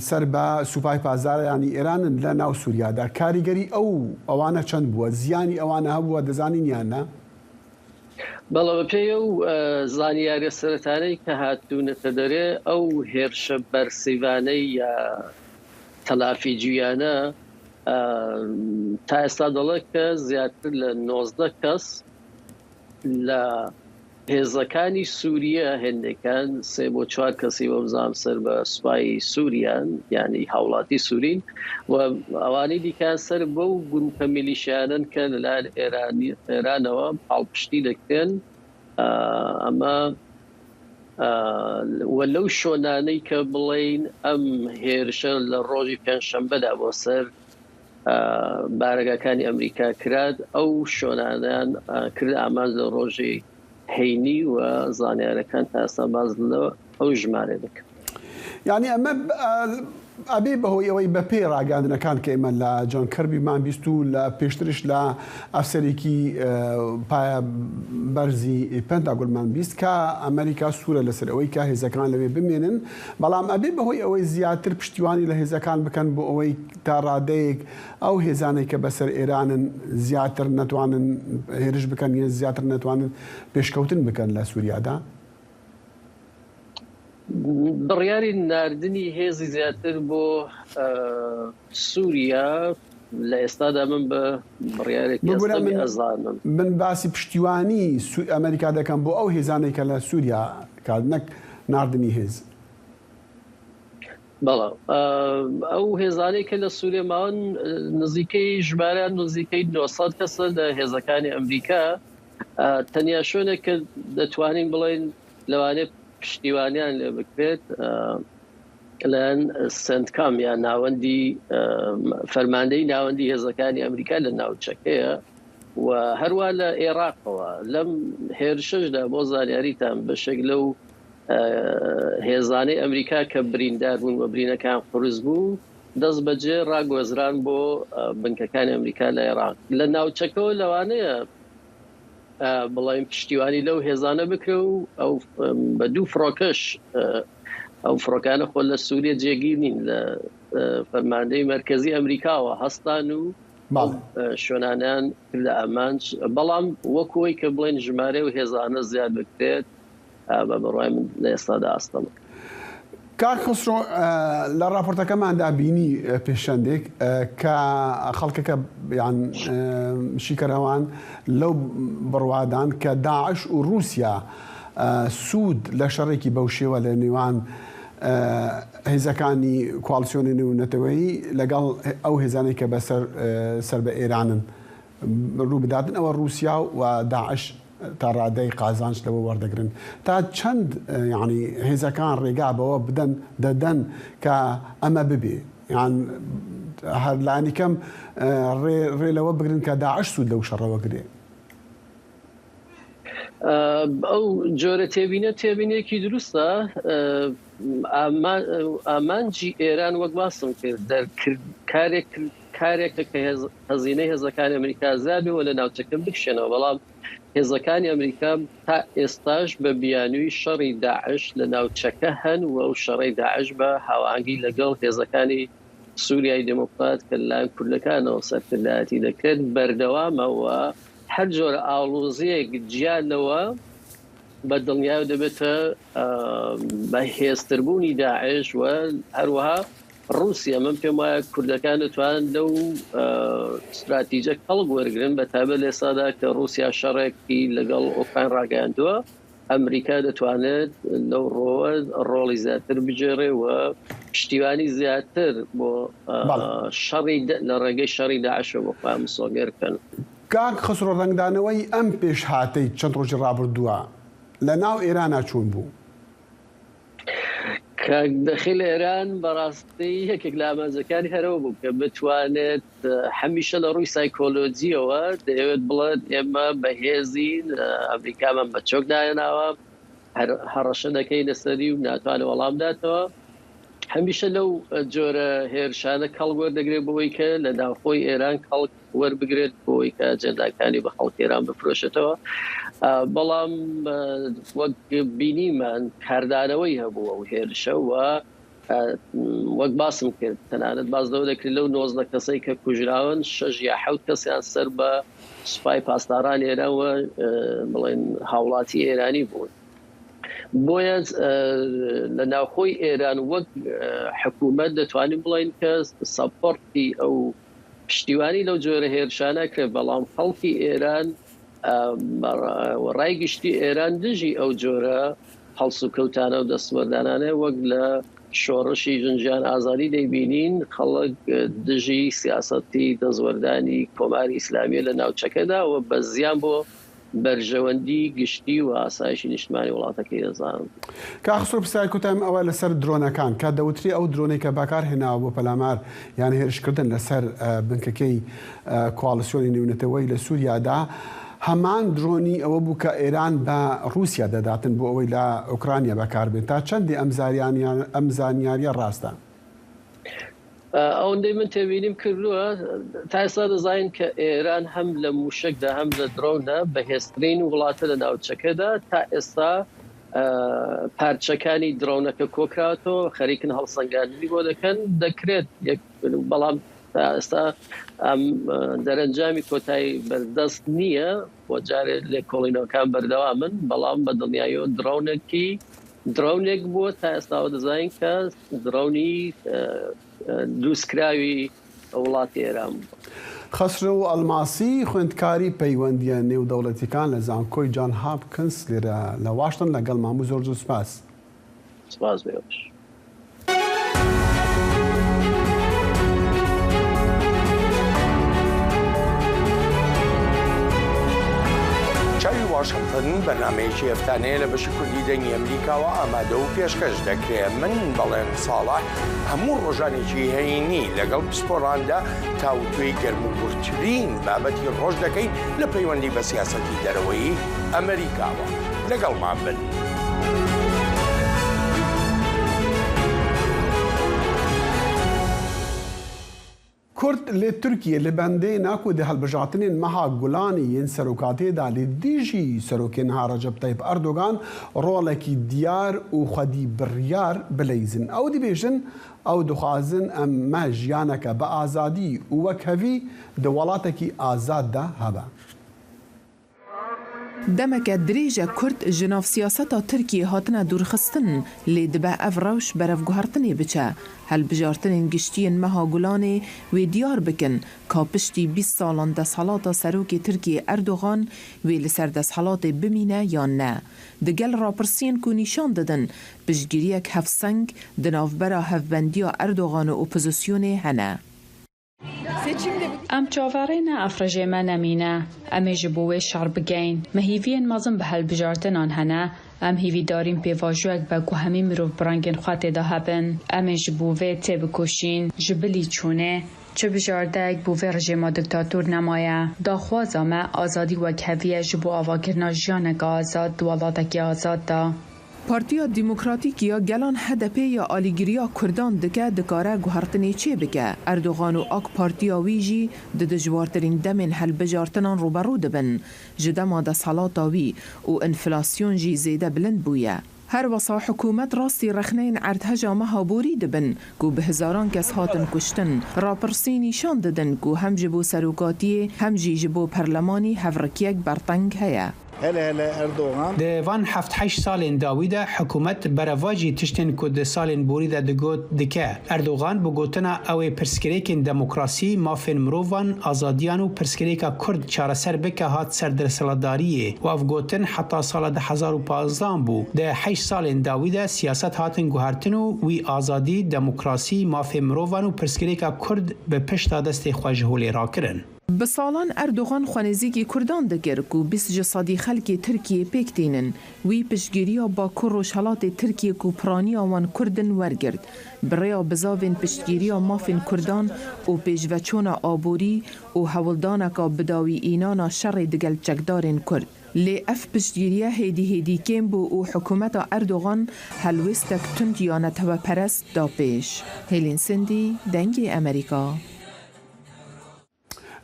سەر بە سوپای پاسدارانی ئێرانن لە ناو سوریادا کاریگەری ئەو ئەوانە چەند بووە زیانی ئەوانە هەبووە دەزانین یان نا؟ بەڵێ بەپێی ئەو زانیاریە سەرەتانەی کە هاتوونەتە دەرێ ئەو هێرشە بەرسیڤانەی یا تەلافی جویانە تا ئێستا دەڵێت کە زیاتر لە 19 کەس لە هێزەکانی سوریە هێندێکان سێ بۆ چوار کەسی وەبزانم سەر بە سوپای سوریان یعنی هاوڵاتی سورین و ئەوانەی دیکە سەر بەو گروپە میلیشیانەن کە لەلایەن ئێرانی ئێرانەوە پاڵپشتی دەکرێن ئەمە و لەو شۆنانەی کە بڵین ئەم هێرشە لە ڕۆژی پێنجشەنبەدا بۆ سەر بارەگاکانی ئەمریکا کراد، ئەو شۆنانەیان کردە ئامانج لە ڕۆژی هەینی و زانیارەکان تا ئێستا باس لە ئەو ژمارەیە دەکەن. یانی ئەمە ئەبێ بەهۆی ئەوەی بەپێی ڕاگەیاندنەکان کە ئێمە لە جۆن کەربیمان بیست و لە پێشترش لە ئەفسەرێکی پایە بەرزی پەنتاگۆنمان 20 کە ئەمریکا سوورە لەسەر ئەوەی کە هێزەکان لەوێ بمێنن بەڵام ئەبێ بەهۆی ئەوەی زیاتر پشتیوانی لە هێزەکان بکەن بۆ ئەوەی تا ڕادەیەک ئەو هێزانەی کە بەسەر ئێرانن زیاتر نەتوانن هێرش بکەن یان زیاتر نەتوانن پێشکەوتن بکەن لە سووریادا؟ بڕیاری ناردنی هێزی زیاتر بۆ سووریا لە ئێستادا من بە بڕیارێکی ببورە ئەستەمی من ئەزانم. من باسی پشتیوانی ئەمریکا دەکەم بۆ ئەو هێزانەی کە لە سووریا کار نەک ناردنی هێز. بەڵێ ئەو هێزانەی کە لە سووریا ماون نزیکەی ژمارەیان نزیکەی 900 کەسە لە هێزەکانی ئەمریکا تەنیا شوێنێک کە دەتوانین بڵێین لەوانەیە پشتیوانیان لێ بکرێت لەلایەن سنتکام یا ناوەندی فەرماندەی ناوەندی هێزەکانی ئەمریکا لە ناوچەکەیە و هەروە لە عێراقەوە لەم هێرشەشدا بۆ زانیاریتان بەشێک لەو هێزانەی ئەمریکا کە بریندار بوون و برینەکان قورس بوو دەست بەجێ ڕاگوێزران بۆ بنکەکانی ئەمریکا لە عێراق لە ناوچەکەەوە لەوانەیە بڵێن پشتیوانی لەو هێزانە بکرێ و ئەو بە دوو فڕۆکەش ئەو فڕۆکانە خۆ لە سووریە جێگیر نین لە فەرماندەی مەرکەزی ئەمریکاوە هەستان و شوێنانیان کردە ئامانج بەڵام وەکوی کە بڵێن ژمارە و هێزانە زیاد بکرێت بە بڕوای من لە ئێستادا ئاستەمە. کاک خەسرۆ لە ڕاپۆرتەکەماندا بینی پێش چەندێک کە خەڵکەکە یان شیکەرەوان لەو بڕوادان کە داعش و رووسیا سوود لە شەڕێکی بەو شێوە لە نێوان هێزەکانی کواڵسیۆنی نێونەتەوەیی لەگەڵ ئەو هێزانەی کە بەسەر سەر بە ئێرانن ڕووبداتن ئەوە ڕووسیا و داعش تا ڕادەی قازانج لەوە وەردەگرن تا چەند یانی هێزەکان ڕێگا بەوە بدەن دەدەن کە ئەمە ببێ یان هەر لانی کەم ڕێ ڕێ لەوە بگرن کە داعش سوود لەو شەڕەوە گرێ. ئەو جۆرە تێبینە تێبینێکی دروستە ئامانجی ئێران وەک باسم کرد دەرکرد کارێک کارێکە کە هەزینەی هێزەکانی ئەمریکا زیاد بێ و لە ناوچەکە بکشێنەوە، بەڵام هێزەکانی ئەمریکا تا ئێستاش بە بیانووی شەڕی داعش لە ناوچەکە هەن و ئەو شەڕەی داعش بە هاوئاهەنگی لەگەڵ هێزەکانی سووریای دێموکرات کە لەلایەن کوردەکانەوە سەرکردایەتی دەکرێت بەردەوامە و هەر جۆرە ئاڵۆزییەک جیا لەوە بە دڵنیایەوە دەبێتە بەهێزتربوونی داعش و هەروەها ڕووسیا، من پێم وایە کوردەکان دەتوانن لەو ستراتیجە کەڵک وەرگرن بە تایبەت لە ئێستادا کە ڕووسیا شەڕێکی لەگەڵ ئۆکراین ڕاگەیاندووە، ئەمریکا دەتوانێت لەو ڕۆوە ڕۆڵی زیاتر بگێڕێ و پشتیوانی زیاتر بۆ شەڕی لە ڕێگەی شەڕی داعشەوە بۆ خۆیان مسۆگەر بکەن. کاک خەسرۆ ڕەنگدانەوەی ئەم پێشهاتەی چەند ڕۆژی ڕابردووە لە ناو ئێرانا چۆن بوو؟ کاک دەخیل ئێران بەڕاستی یەکێک لە ئامانجەکانی هەرەوە بوو کە بتوانێت هەمیشە لە ڕووی سایکۆلۆجیەوە دەیەوێت بڵێت ئێمە بەهێزین ئەمریکامان بە چۆک داهێناوە هەڕەشە دەکەین لەسەری و ناتوانێت وەڵام داتەوە هەمیشە لەو جۆرە هێرشانە کەڵک وەردەگرێت بۆی کە لە ناوخۆی ئێران کەڵک وەربگرێت بۆی کە ئەجێنداکانی بە خەڵکی ئێران بفرۆشێتەوە بەڵام وەک بینیمان کاردانەوەی هەبوو ئەو هێرشە و وەک باسم کرد تەنانەت باس لەوە دەکرێت لەو 19 کەسەی کە کوژراون شەش یا حەوت کەسیان سەر بە سوپای پاسداران ئێران و بڵێن هاوڵاتی ئێرانی بوون. بۆیە لە ناوخۆی ئێران وەک حکوومەت دەتوانین بڵین کە سەپۆرتی ئەو پشتیوانی لەو جۆرە هێرشانە کرد، بەڵام خەڵکی ئێران و ڕای گشتی ئێران دژی ئەو جۆرە هەڵسوکەوتانە و دەستوەردانانەیە، وەک لە شۆڕشی ژن ژیان ئازادی دەیبینین، خەڵک دژی سیاسەتی دەستوەردانی کۆماری ئیسلامییە لە ناوچەکەدا و بە زیان بۆ بەرژەوەندی گشتی و ئاسایشی نیشتمانی وڵاتەکەی دەزانن. کاک خسرو پرسیاری کۆتاییم ئەوە لەسەر درۆنەکان کە دەوترێ ئەو درۆنەی کە بەکار هێناوە بۆ پەلامار یان هێرشکردن لەسەر بنکەکەی کواڵسیۆنی نێونەتەوەی لە سوریادا هەمان درۆنی ئەوە بوو کە ئێران بە ڕووسیا دەداتن بۆ ئەوەی لە ئۆکرانیا بەکاربێن تا چەندی ئەم زانیاریە ڕاستە؟ ئەوەندەی من تێبینیم کردووە تا ئێستا دەزانین کە ئێران هەم لە موشکدا هەم لە درۆندا بەهێزترین وڵاتە لە ناوچەکەدا تا ئێستا پارچەکانی درۆنەکە کۆکراوەتەوە خەریکن هەڵسەنگاندنی بۆ دەکەن دەکرێت یەک بەڵام تا ئێستا ئەم دەرەنجامی کۆتایی بەردەست نییە بۆ جارێ لێکۆڵینەوەکان بەردەوامن بەڵام بە دڵنیاییەوە درۆنێکی. درۆنێک بووە تا ئێستاوە دەزانین کە درۆنی دروستکراوی وڵاتی ئێران بووە. خەسرەو ئەڵماسی، خوێندکاری پەیوەندییە نێودەوڵەتییەکان لە زانکۆی جان هاپکنس لێرە لە واشنتن لەگەڵمان بوو، زۆر زۆر سوپاس. سپاس بۆ ئێوەش. چاوی واشنتن بەرنامەیەکی هەفتانەیە لە بەشی کوردی دەنگی ئەمریکاوە ئامادە و پێشکەش دەکرێ. من بەڵێن ساڵح هەموو ڕۆژانێکی هەینی لەگەڵ پسپۆڕاندا تاوتوێی گەرموگوڕترین بابەتی ڕۆژ دەکەین لە پەیوەندی بە سیاسەتی دەرەوەیی ئەمریکاوە. لەگەڵمان بن. Kurd li Tirkiyê li bendê ne ku di hilbijartinên meha Gulanê yên serokatiyê de li dijî serokê niha Recep Tayyip Erdogan rolekî diyar û xwedî biryar bileyzin. Ew dibêjin ew dixwazin em me jiyaneke bi azadî û wekhevî di welatekî azad de hebe. Demeke dirêj e Kurd ji nav siyaseta Tirkiyê hatine dûrxistin, lê dibe ev rewş berev guhertinê biçe. Hilbijartinên giştî yên meha Gulanê wê diyar bikin ka piştî 20 salan desthilata Serokê Tirkiyê Erdogan wê li ser desthilatê bimîne yan ne. Di gel rapirsiyên ku nîşan didin piştgiriyek hevseng di navbera hevbendiya Erdogan û opozisyonê hene. Em çaverê ne ev rejême nemîne. Em ê ji bo wê şer bigein. Me hîviyên mezin bi hilbijartinan hene. Em hîvîdarîn pêvajoyek be ku hemî mirov bi rengên xwe tê de hebin. Em ê ji bo vê têbikoşîn. Ji bilî çûnê, çi bijardeyek bo vê rejêma diktator nemaye. Daxwaza me azadî wekhevî ye ji bo avakirina jiyaneke azad di welatekî azad de. Partiya Demokratîk ya Gelan hdp ya alîgiriya Kurdan dike dikare guhertinê çêbike. Erdogan û AK Partiya wî jî di dijwartirîn demên hilbijartinan rûberû dibin. Ji dema desthilata wî û enflasyon jî zêde bilind bûye. Her wisa hikûmet rastî rexneyên erdheja meha borî dibin ku bi hezaran kes hatin kuştin. Rapirsî nîşan didin ku hem ji bo serokatiyê hem jî ji bo perlemanî hevrikiyek berteng heye. Hele hele Erdogan. Di van heft heşt salên dawî de hikûmet berevajî tiştên ku di salên borî de digot dike. Erdogan bi gotina ew ê pirsgirêkên demokrasî, mafên mirovan, azadiyan û pirsgirêka Kurd çareser bike hat ser desthilatdariyê û ev gotin heta sala 2015 an bû. Di heşt salên dawî de siyaset hatin guhertin û wî azadî, demokrasî, mafê mirovan û pirsgirêka Kurd bi pişta destê xwe ji holê rakirin. Bi salan Erdogan xwe nêzîkî Kurdan dikir ku 20 ji sedî xelkê Tirkiyê pêk tînin. Wî piştgiriya Bakur Rojhilatê Tirkiyê ku piraniya wan Kurd in wergirt. Bi rêya bizavên piştgiriya mafên Kurdan û pêşveçûna aborî û hewldaneka bidawîînana şerê digel çekdarên Kurd. Lê ev piştgiriye hêdî hêdî kêm bû û hikûmeta Erdogan helwêstek tund ya neteweperest da pêş. Hêlîn Sindî, Dengê Amerîka.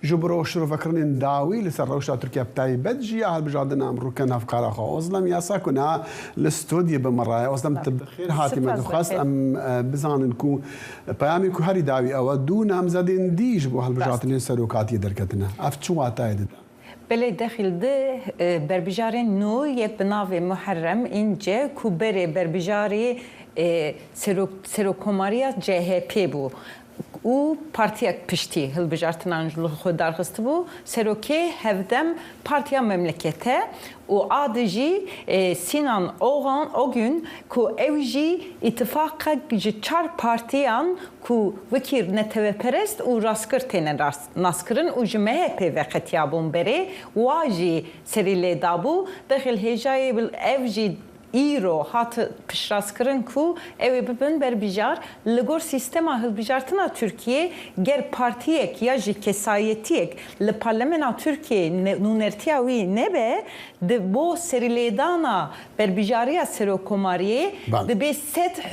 Ji bo şirovekirinên dawî li ser rewşa Tirkiye bi taybet jî ya hilbijartina em rûken hevkara xwe Ozlem Yasa ku niha li studyê bi min re ye. Ozlem tu bi xêr hatî me dixwest em bizanin ku peyamê ku herî dawî ew e du namzedên dî ji bo hilbijartinên serokatiyê derketine. Ev çi watayê dide? Belê dexîl di berbijarên nû yek bi navê Muherrem Înce ku berê berbijarê Serokkomariya CHP'ê bû û partiyek piştî hilbijartinan li xwe darxistibû, serokê hevdem Partiya Memleket e û a di jî Sînan Ogan Ogün ku ew jî îtifaqek ji çar partiyan ku wekî neteweperest û rastgir têne naskirin û ji MHP'ê veqetiyabûn berê wa jî serî lê dabû, dexil hêjayê ev jî Îro hat piştrastkirin ku ew ê bibin berbijar. Li gor sîstema hilbijartina Tirkiyê ger partiyek ya jî kesayetiyek li parlamena Tirkiyê nûnertiya wî nebe, di bo serîlêdana berbijariya serokkomariyê dibê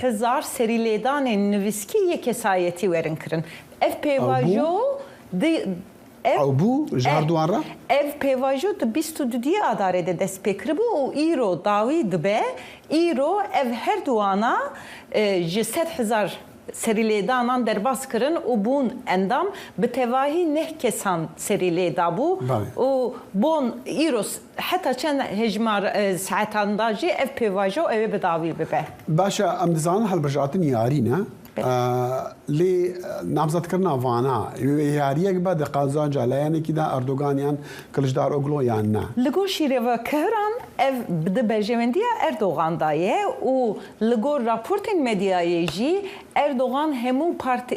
100,000 serîlêdanên nivîskî yê kesayetî werin kirin. Ev pêvajo di Ev Ew bû ji her duan re? Ev pêvajo di 22 duyê Adarê de dest pê kiribû û îro dawî dibe. Îro ev her duana ji 100,000. Serîlêdanan derbas kirin û bûn endam, bi tevahî neh kesan serî lê dabû û bon îro heta çend hejmar saetan da jî ev pêvajo ew ê bi dawî bibe. Baş e, em dizanin hilbijartin yarî ne, lê namzedkirina vana wê yariyek be di qazanca layenekî de Erdogan yan Kiliçdaroglu yan ne? Li gor şîrevekiran ev di berjewendiya Erdogan de ye û Li gor raportên medyayê jî Erdogan hemû partî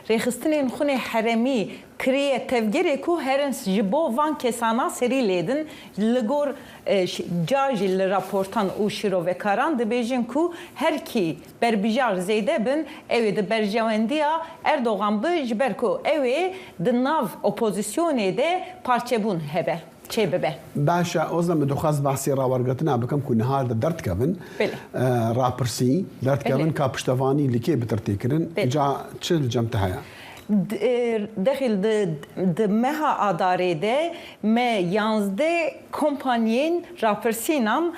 rêxistinên xwe nê herêmî kiriye tevgerê ku herin ji bo van kesana serî lêdin. Li gor ca jî li raportan û şîrovekaran dibêjin ku her kî berbijar zêde bin ew ê di berjewendiya Erdogan bi ji ber ku ew ê di nav opozisyonê de parçebûn hebe. Çê bibe. Baş e Ozlem min dixwest behsê rawergirtina bikim ku niha de derdikevin rapirsî derdikevin ka piştevanî li kê bitir tê kirin îca çi li cem te heye? Dexîl di di meha Adarê de me yanzdeh kompaniyên rapirsînan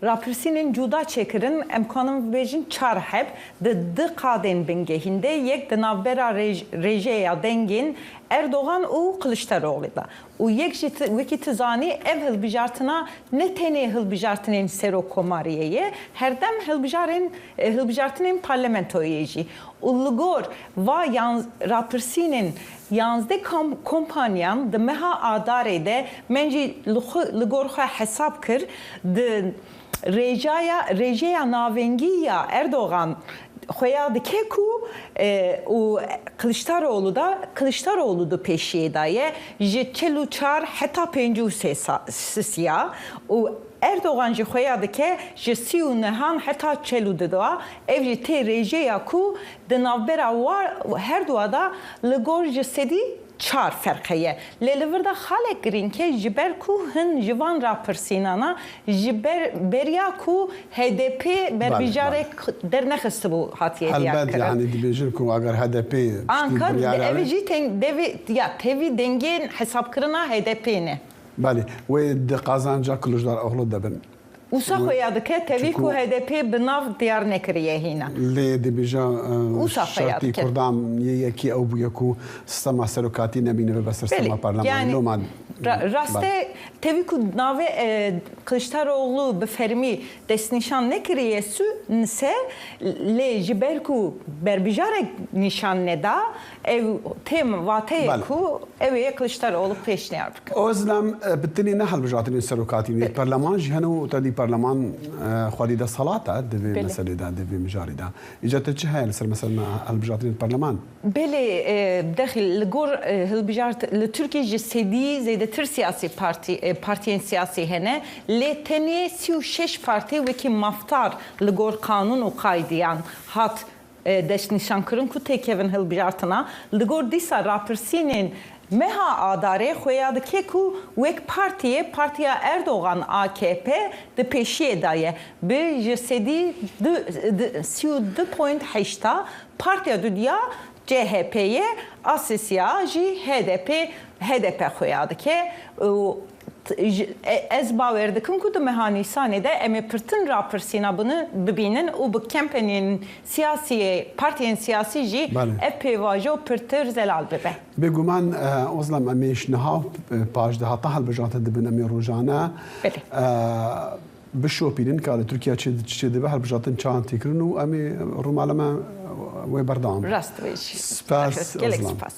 rapirsînên cuda çêkirin em kanin bibêjin çar heb di du qadên bingehîn de yek di navbera rêjeya dengên Erdogan û Kiliçdaroglu de Û yek jî wekî tu zanî ev hilbijartina ne tenê hilbijartinên serokkomariyê ye, herdem hilbijarên hilbijartinên parlamentoyê jî. Û li gor va yan rapirsînên yanzdeh kompaniyan di meha Adarê de men jî li xwe li gor xwe hesab kir di Rêjaya rêjeya navengî ya Erdogan xweya dike ku û Kiliçdaroglu da Kiliçdaroglu di pêşiyê de ye ji 44 heta 53 sisiya û Erdogan jî xweya dike ji 39 heta 42 da ev jî tê rêjeya ku di navbera wa herduwa de li gor ji sedî çar ferq heye. Lê li vir de xalek girîng e ji ber ku hin ji van rapirsînana ji ber beriya ku hdp berbijarek dernexistibû hatiye diyar Helbet kirin. yanî dibêjin ku eger hdp piştî Anka biryara ev wê. jî teng devê ya tevî dengên hesabkirina hdp'ê ne. Belê wê di qazanca Kiliçdaroglu de bin. Wisa xuya dike tevî ku HDP'ê bi nav diyar nekiriye hîna. Lê dibêje Wisa xuya şertî dike. Kurdan yê yekî ew bûye ku sistema serokatî nemîne bibe ser sistema Belê, parlemanî. yanî Loma rast e tevî ku navê Kiliçdaroglu bi fermî destnîşan nekiriye su nse lê ji ber ku berbijarek nîşan neda Ew tê wateyê ku ew ê Kiliçdaroglu pêşniyar bikin. Ozlem, bi tenê ne hilbijartinên serokatî ne, perleman jî hene û tedî perleman xwedî desthilat e di vê meselê de, di vê mijarê de. Îcar te çi heye li ser meselena hilbijartinên perleman? Belê, dexîl li gor hilbijart li Tirkiyê ji sedî zêdetir siyasî partî partiyên siyasî hene lê tenê 36 partî wekî mafdar li gor qanûn û qaydiyan hat Destnîşankirin ku têkevin hilbijartina li gor dîsa rapirsînên meha Adarê xuya dike ku wek partiyê partiya Erdogan akp di pêşiyê de ye bi 32 point heşta, partiya dudiya CHP ye a sisiya jî hdp hdp xuya dike û Ez bawer dikim ku di meha Nîsanê de em ê pirtin rapirsîna bibînin û bi kempenên siyasî partiyên siyasî jî ev pêvajo pirtir zelal bibe. Bêguman Ozlem em ê ji niha û paş de heta hilbijartin dibin em ê rojane bişopînin ka li Tirkiye çi çêdibe hilbijartin çawan tê kirin û em ê rûmala me wê berdewam be. Rast dibêjî. Spas Gelek Ozlem. spas.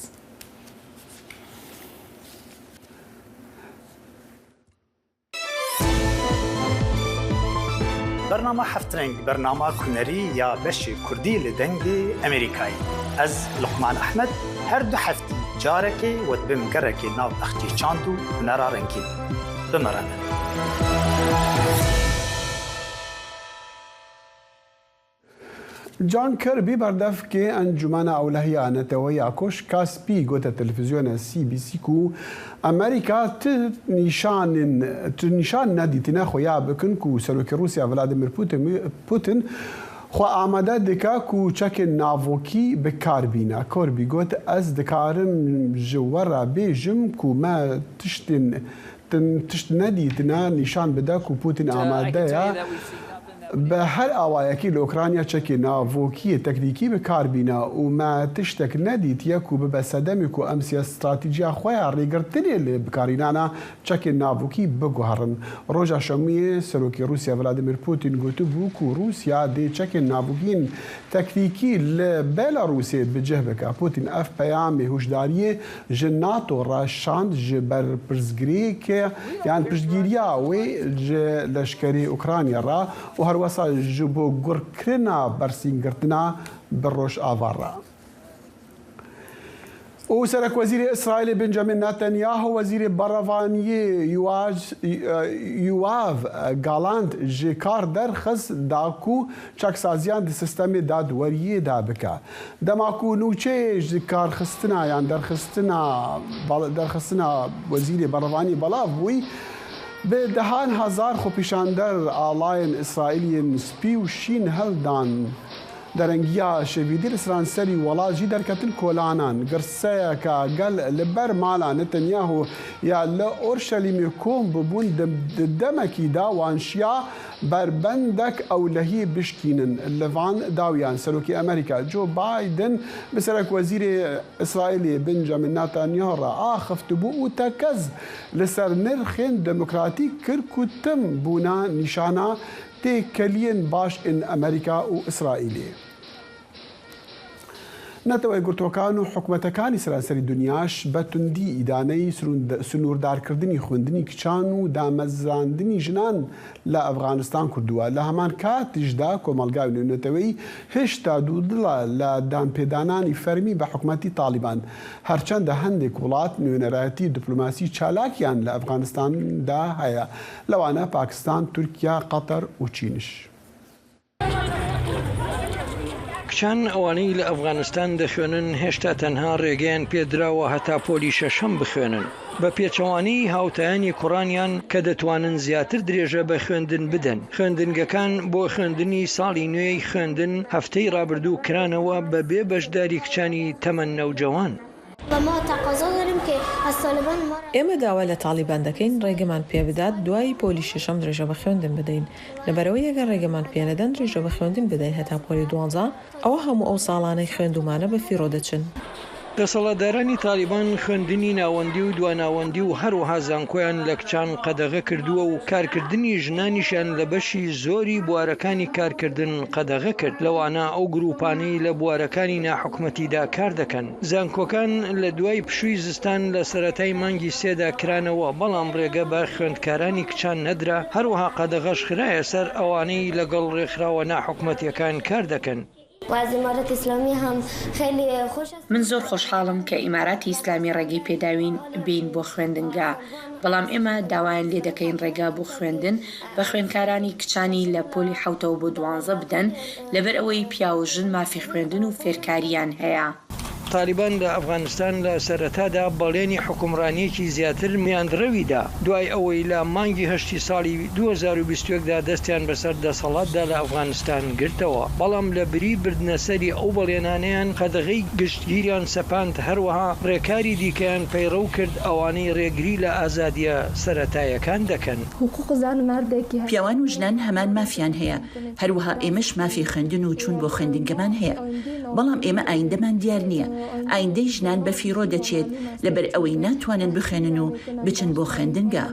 Bernama Heftreng bernama hunerî ya beşê Kurdî li Dengê Amerîkayê. Ez Luqman Ehmed her du heftî carekê we dibim gerekê nav bexçê çand û hunera rengîn. Bi me re bin. John Kirby berdevkê Encûmena Ewlehiya Neteweyî ya Koşka Spî gote televîzyona CBC ku Amerîka ti nîşanên ti nîşan nedîtine xuya bikin ku Serokê Rûsya Vladimir Putin xwe amade dike ku çekên navokî bi kar bîne. Kirby got, Ez dikarim ji we re bêjim ku me tiştên tişt nedîtine nîşan bide ku Putin amade ye. بە هەر ئاوایەکی لە ئۆکرانیا چەکی ناڤۆکییە تەکنیکی بکار بینە و مە تشتەک نەدیتیە کو ببە سەدەمی کو ئەم سیە ستراتیجیا خوەیا ڕیگرتنێ لێ بکارینانا چەکێ ناڤۆکی بگوهەڕن. ڕۆژا شەمویێ سەرۆکی ڕوسیا ڤلادیمیر پوتین گوتبوو کو ڕوسیا دێ چەکێ ناڤۆکیین تەکنیکی لە بێلاڕوسێ بجه بکە. پوتین ئەف پەیامێ هوشداریێ ژ ناتۆ ڕە شاند ژ بەر پرسگرێکێ یان پشتگیریا وێ ژ لەشکەرێ ئوکرانیا ڕە و هەروەسا ژ بۆ گوڕکرنا بەرسینگرتنا بە ڕۆژئاڤا ڕە. و سەرەکوەزیرێ ئیسرائیلێ بنجامین ناتەنیاهۆ وەزیرێ بەڕەڤانیێ یوئاڤ گالاند ژ کار دەرخست دا کو چاکسازیان di sistemê dadweriyê de bike. Dema ku nûçeyê ji karxistina yan derxistina derxistina wezîrê berevaniyê belav bûyî, bi dehan hezar xwepêşander alayên Îsraîlî yên spî û şîn hildan. Derengiya şevîdî li seranserî welat jî derketin kolanan. Girseyeke gel li ber mala Netanyahu ya li Orşelîmê kom bûbûn di demekî de wan şiya Berbendek ewlehiyê bişkînin. Li van dawiyan Serokê Amerîka Joe Biden bi Serekwezîrê Îsraîlê Benjamin Netanyahu re axiftibû û tekez li ser nirxên demokratîk kir ku tim bûna nîşana têkeliyên baş ên Amerîka û Îsraîlê. نەتەوەیەکگرتووەکان و حکومەتەکانی سەرانسەری دونیاش بە توندی ئیدانەی سنووردارکردنی خوێندنی کچان و دامەزراندنی ژنان لە ئەفغانستان کردووە، لە هەمان کاتیشدا کۆمەڵگای نێونەتەوەیی هێشتا دوودڵە لە دانپێدانانی فەرمی بە حکومەتی تاڵیبان، هەرچەندە هەندێک وڵات نوێنەرایەتی دیپلۆماسی چالاکیان لە ئەفغانستاندا هەیە، لەوانە پاکستان، تورکیا، قەتەر و چینش. کچان ئەوانەی لە ئەفغانستان دەخوێنن هێشتا تەنها ڕێگەیان پێدراوە هەتا پۆلی شەشەم بخوێنن، بە پێچەوانەی هاوتایانی کوڕانیان کە دەتوانن زیاتر درێژە بە خوێندن بدەن. خوێندنگەکان بۆ خوێندنی ساڵی نوێی خوێندن هەفتەی ڕابردوو کرانەوە بەبێ بەشداری کچانی تەمەن نەوجەوان. ئێمە داوا لە تاڵیبان دەکەین ڕێگەمان پێبدات دوای پۆلی شەشەم درێژە بە خوێندن بدەین، لەبەرئەوەی ئەگەر ڕێگەمان پێنەدەن درێژە بە خوێندن بدەین هەتا پۆلی دوانزە، ئەوا هەموو ئەو ساڵانەی خوێندوومانە بە فیڕۆ دەچن. دەسەڵاتدارانی تاڵیبان خوێندنی ناوەندی و دواناوەندی و هەروەها زانکۆیان لە کچان قەدەغە کردووە و کارکردنی ژنانیشیان لە بەشی زۆری بوارەکانی کارکردن قەدەغە کرد، لەوانە ئەو گرووپانەی لە بوارەکانی ناحکومەتیدا کاردەکەن. زانکۆکان لە دوای پشووی زستان لە سەرەتای مانگی سێدا کرانەوە، بەڵام ڕێگە بە خوێندکارانی کچان نەدرا، هەروەها قەدەغەش خرایە سەر ئەوانەی لەگەڵ ڕێکخراوە ناحکومەتییەکان کار دەکەن. من زۆر خۆشحاڵم کە ئیماراتی ئیسلامی ڕێگەی پێداوین بێین بۆ خوێندنگا، بەڵام ئێمە داوایان لێدەکەین ڕێگا بۆ خوێندن بە خوێندکارانی کچانی لە پۆلی حەوتەوە بۆ دوانزە بدەن، لەبەر ئەوەی پیاو و ژن مافی خوێندن و فێرکارییان هەیە. تالیبان لە ئەفغانستان لە سەرەتادا بەڵێنی حوکمڕانییەکی زیاتر میاندڕەوی دا، دوای ئەوەی لە مانگی هەشتی ساڵی 2021 دا دەستیان بەسەر دەسەڵاتدا لە ئەفغانستان گرتەوە، بەڵام لە بری بردنەسەری ئەو بەڵێنانەیان قەدەغەی گشتگیریان سەپاند، هەروەها ڕێکاری دیکەیان پەیڕەو کرد ئەوانەی ڕێگری لە ئازادییە سەرەتایەکان دەکەن. پیاوان و ژنان هەمان مافیان هەیە، هەروەها ئێمەش مافی خوێندن و چوون بۆ خوێندنگەمان هەیە، بەڵام ئێمە ئایندەمان دیار نییە، ئایندەی ژنان بە فیڕۆ دەچێت لەبەر ئەوەی ناتوانن بخوێنن و بچن بۆ خوێندنگە.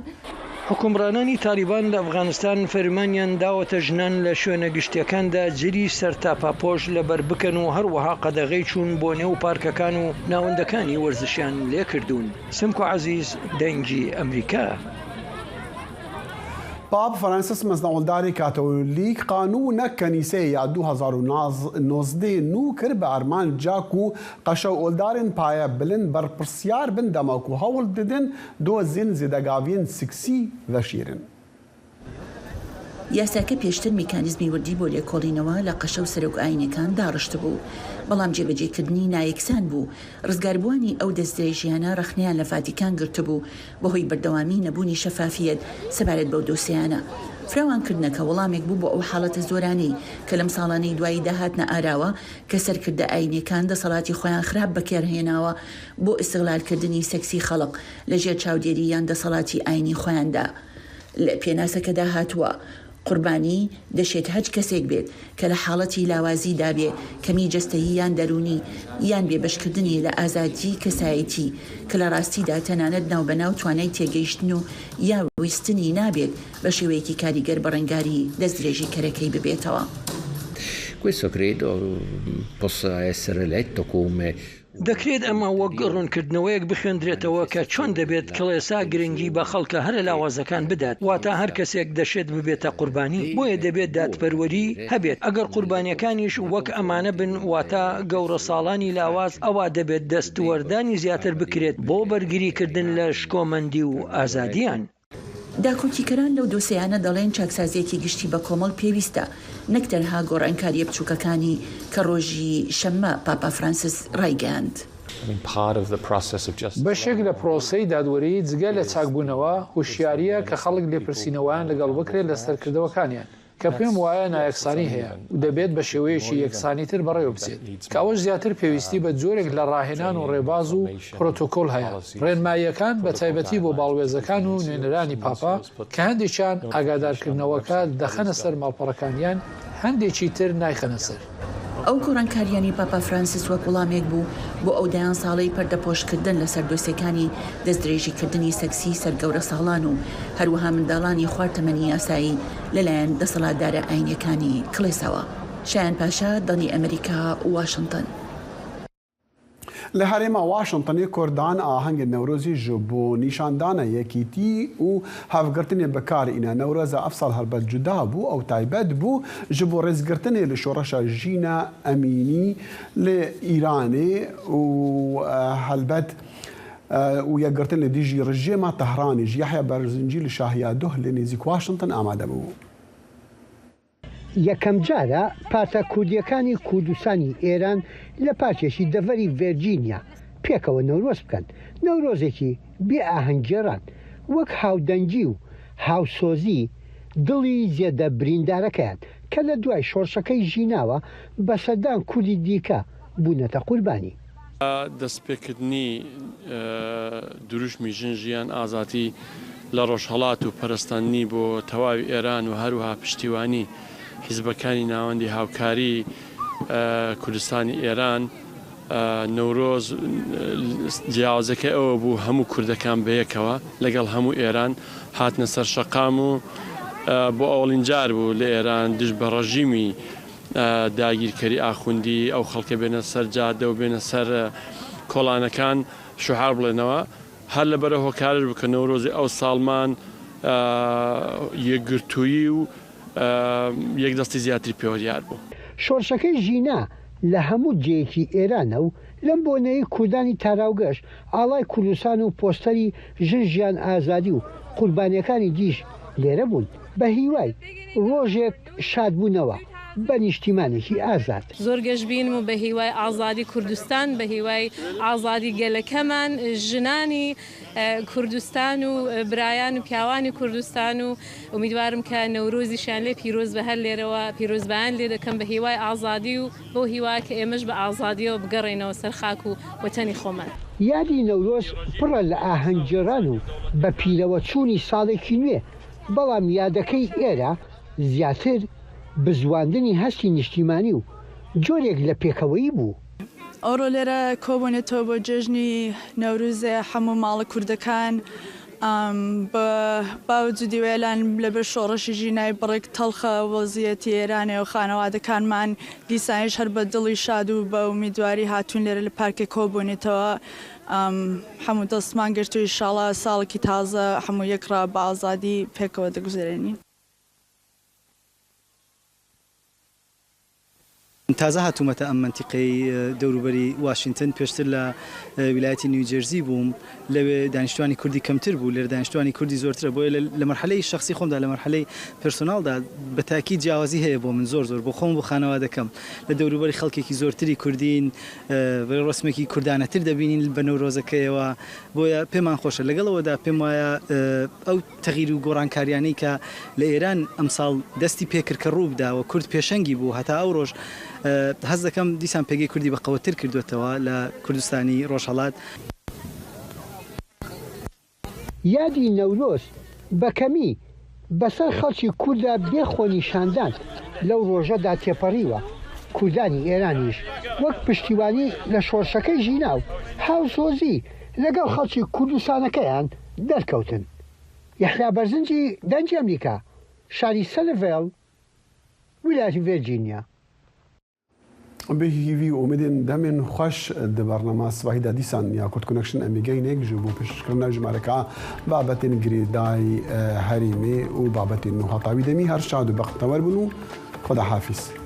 حوکمڕانانی تاڵیبان لە ئەفغانستان فەرمانیان داوەتە ژنان لە شوێنە گشتییەکاندا جلی سەرتاپاپۆش لەبەر بکەن و هەروەها قەدەغەی چوون بۆ نێو پارکەکان و ناوەندەکانی وەرزشیان لێکردوون. سمکۆ عەزیز، دەنگی ئەمریکا. پاپ فرانسیس مەزنەوڵدارê کاتۆلیک قانوونە کەنیسەیê ya 2019 nû kir bi armanca ku qeşe û oldarên paye bilind berpirsyar bin dema ku hewl didin dozên zêdegaviyên siksî veşêrin. یاساکە پێشتر میکانیزمی وردی بۆ لێکۆڵینەوە لە قەشە و سەرۆک ئاینەکان داڕشتبوو، بەڵام جێبەجێکردنی نایەکسان بوو، ڕزگاربووانی ئەو دەستدرێژییانە ڕەخنەیان لە ڤاتیکان گرتبوو بەهۆی بەردەوامی نەبوونی شەفافیەت سەبارەت بەو دۆسێیانە. فراوانکردنەکە وەڵامێک بوو بۆ ئەو حاڵەتە زۆرانەی کە لەم ساڵانەی دواییدا هاتنە ئاراوە کە سەرکردە ئاینیەکان دەسەڵاتی خۆیان خراپ بەکارهێناوە بۆ ئیستغلالکردنی سێکسی خەڵک لەژێر چاودێری یان دەسەڵاتی ئاینی خۆیاندا. لە پێناسەکەدا هاتووە. قوربانی، دەشێت هەچ کەسێک بێت کە لە حاڵەتی لاوازیدا بێ کەمی جەستەیی یان دەروونی یان بێبەشکردنی لە ئازادیی کەسایەتی کە لە ڕاستیدا تەنانەت ناوبەناو توانای تێگەیشتن و یا ویستنی نابێت بە شێوەیەکی کاریگەر بەڕەنگاری دەستدرێژیکەرەکەی ببێتەوە. Questo credo possa essere letto come دەکرێت ئەمە وەک ڕوونکردنەوەیەک بخوێندرێتەوە کە چۆن دەبێت کڵێسا گرنگی بە خەڵکە هەرە لاوازەکان بدات، واتە هەر کەسێک دەشێت ببێتە قوربانی، بۆیە دەبێت دادپەروەری هەبێت، ئەگەر قوربانیەکانیش وەک ئەمانە بن، واتە گەورەساڵانی لاواز، ئەوا دەبێت دەستوەردانی زیاتر بکرێت بۆ بەرگریکردن لە شکۆمەندی و ئازادییان. داکۆکیکەران لەو دۆسێیانە دەڵێن چاکسازییەکی گشتی بەکۆمەڵ پێویستە نەک تەنها گۆڕانکارییە بچووکەکانی کە ڕۆژی شەممە پاپا فرانسیس ڕایگەیاند. بەشێک لە پرۆسەی دادوەری جگە لە چاکبوونەوە، هوشیارییە کە خەڵک لێپرسینەوەیان لەگەڵ بکرێت لەسەر کردەوەکانیان. کە پێم وایە نایەکسانی هەیە و دەبێت بە شێوەیەکی یەکسانیتر بەڕێوە بچێت، کە ئەوەش زیاتر پێویستی بە جۆرێک لە ڕاهێنان و ڕێباز و پرۆتۆکۆل هەیە، ڕێنماییەکان بە تایبەتی بۆ باڵوێزەکان و نوێنەرانی پاپا، کە هەندێکیان ئاگادارکردنەوەکە دەخەنە سەر ماڵپەڕەکانیان، هەندێکی تر نایخەنە سەر. ئەو گۆڕانکارییانەی پاپا فرانسیس وەک وڵامێک بوو بۆ ئەو دەیان ساڵەی پەردەپۆشکردن لەسەر دۆسێکانی دەستدرێژیکردنی سێکسیی سەر گەورەساڵان و هەروەها منداڵانی خوار تەمەنی یاسایی لەلایەن دەسەڵاتدارە ئاینییەکانی کڵێساوە. شایان پاشا، دەنگی ئەمریکا، واشنتن. Li herêma Washingtonê Kurdan ahengên Newrozê ji bo nîşandana yekîtî û hevgirtinê bi kar îne. Newroza ev sal helbet cuda bû, ew taybet bû ji bo rêzgirtinê li şoreşa Jîna Emînî li Îranê û helbet û yekgirtin li dijî rijêma Tehranê ji Yehya Berzincî li şahiya duh li nêzîk Washington amade bû. یەکەمجارە پارتە کوردییەکانی کوردستانی ئێران لە پارکێکی دەڤەری ڤێرجینیا پێکەوە نەورۆز بکەن، نەورۆزێکی بێ ئاهەنگگێڕان، وەک هاودەنگی و هاوسۆزی دڵی زێدە بریندارەکەیان کە لە دوای شۆڕشەکەی ژیناوە بە سەدان کوردی دیکە بوونەتە قوربانی. دەستپێکردنی دروشمی ژن ژیان ئازادی لە ڕۆژهەڵات و پەرەستاندنی بۆ تەواوی ئێران و هەروەها پشتیوانی حیزبەکانی ناوەندی هاوکاری کوردستانی ئێران، نەورۆز جیاوازەکەی ئەوە بوو هەموو کوردەکان بەیەکەوە لەگەڵ هەموو ئێران هاتنە سەر شەقام و بۆ ئەوەڵین جار بوو لە ئێران دژ بە ڕەژیمی داگیرکەری ئاخوندی ئەو خەڵکە بێنە سەر جادە و بێنە سەر کۆڵانەکان شوعار بڵێنەوە هەر لەبەرە هۆکارش بوو کە نەورۆزی ئەو ساڵمان یەکگرتوویی و یەکدەستی زیاتری پێوە دیار بوو. شۆڕشەکەی ژینا لە هەموو جێیەکی ئێرانە و لەم بۆنەیەی کوردانی تاراوگەش ئاڵای کوردستان و پۆستەری ژن ژیان ئازادی و قوربانیەکانی دیش لێرە بوون بە هیوای ڕۆژێک شادبوونەوە بە نیشتیمانێکی ئازاد. زۆر گەشبینم و بە هیوای ئازادی کوردستان، بە هیوای ئازادی گەلەکەمان، ژنانی کوردستان و برایان و پیاوانی کوردستان و ئومیدوارم کە نەورۆزیشیان لێ پیرۆز بێ، هەر لێرەوە پیرۆزبایان لێ دەکەم بە هیوای ئازادی و بەو هیوا کە ئێمەش بە ئازادیەوە بگەڕێینەوە سەر خاک و وەتەنی خۆمان. یادی نەورۆز پڕە لە ئاهەنگگێڕان و بە پیرەوە چوونی ساڵێکی نوێ، بەڵام یادەکەی ئێرە زیاتر بزواندنی هەستی نیشتیمانی و جۆرێک لە پێکەوەیی بوو. ئەوڕۆ لێرە کۆبوونێتەوە بۆ جێژنی نەوروزێ حەموو ماڵە کوردەکان بە باوجودی وێلان لەبەر شۆڕشی ژینای بڕێک تەڵخە وەزیەتی ئێرانێ و خانەوادەکانمان دیسانیش هەر بە دڵی شاد و بە ئومیدواری هاتوون لێرە لە پارکێ کۆبوونێتەوە حەموو دەستمان گرت و ئیشاڵا ساڵێکی تازە حەموو یەکڕا بە ئازادی پێکەوە دەگوزەرێنین. تازە هاتوومەتە ئەم مەنتیقەی دەوروبەری واشینتن، پێشتر لە ویلایەتی نیوجێرزی بووم، لەوێ دانیشتوانی کوردی کەمتر بوو، لێرە دانیشتوانی کوردی زۆرترە، بۆیە لە مەرحەلەی شەخسی خۆمدا، لە مەرحەلەی پێرسۆناڵدا بە تاکید جیاوازی هەیە بۆ من زۆر زۆر، بۆ خۆم و بۆ خانەوادەکەم. لە دەوروبەری خەڵکێکی زۆرتری کوردین، ڕێوڕەسمێکی کوردانەتر دەبینین بە نەورۆزەکەیەوە، بۆیە پێمان خۆشە. لەگەڵ ئەوەدا پێم وایە ئەو تەغییر و گۆڕانکاریانەی کە لە ئێران ئەمساڵ دەستی پێکرد کە ڕوو بدا و کورد پێشەنگی بوو هەتا ئەو ڕۆژ هەست دەکەم دیسان پێگەی کوردی بە قەوەتر کردووەتەوە لە کوردستانی ڕۆژهەڵات. یادی نەورۆز بە کەمی. بەسەر خەڵکی کورددا بێ خۆنیشاندان لەو ڕۆژەدا تێپەڕیوە، کوردانی ئێرانیش وەک پشتیوانی لە شۆڕشەکەی ژینا و هاوسۆزی لەگەڵ خەڵکی کوردستانەکەیان دەرکەوتن. یەحیا بەرزنجی، دەنگی ئەمریکا، شاری سەلڤێل، ویلایەتی ڤێرجینیا. بێ هیوی و ئومێدێن دەمێن خوەش di bernama sibahî de dîsan ya Kurd Connection em ê gehînek ji bo pêşkêşkirina jimareka babetên girêdayî herêmê û babetên nû hata wî demî her şad û bextewer bin û xweda hafîz.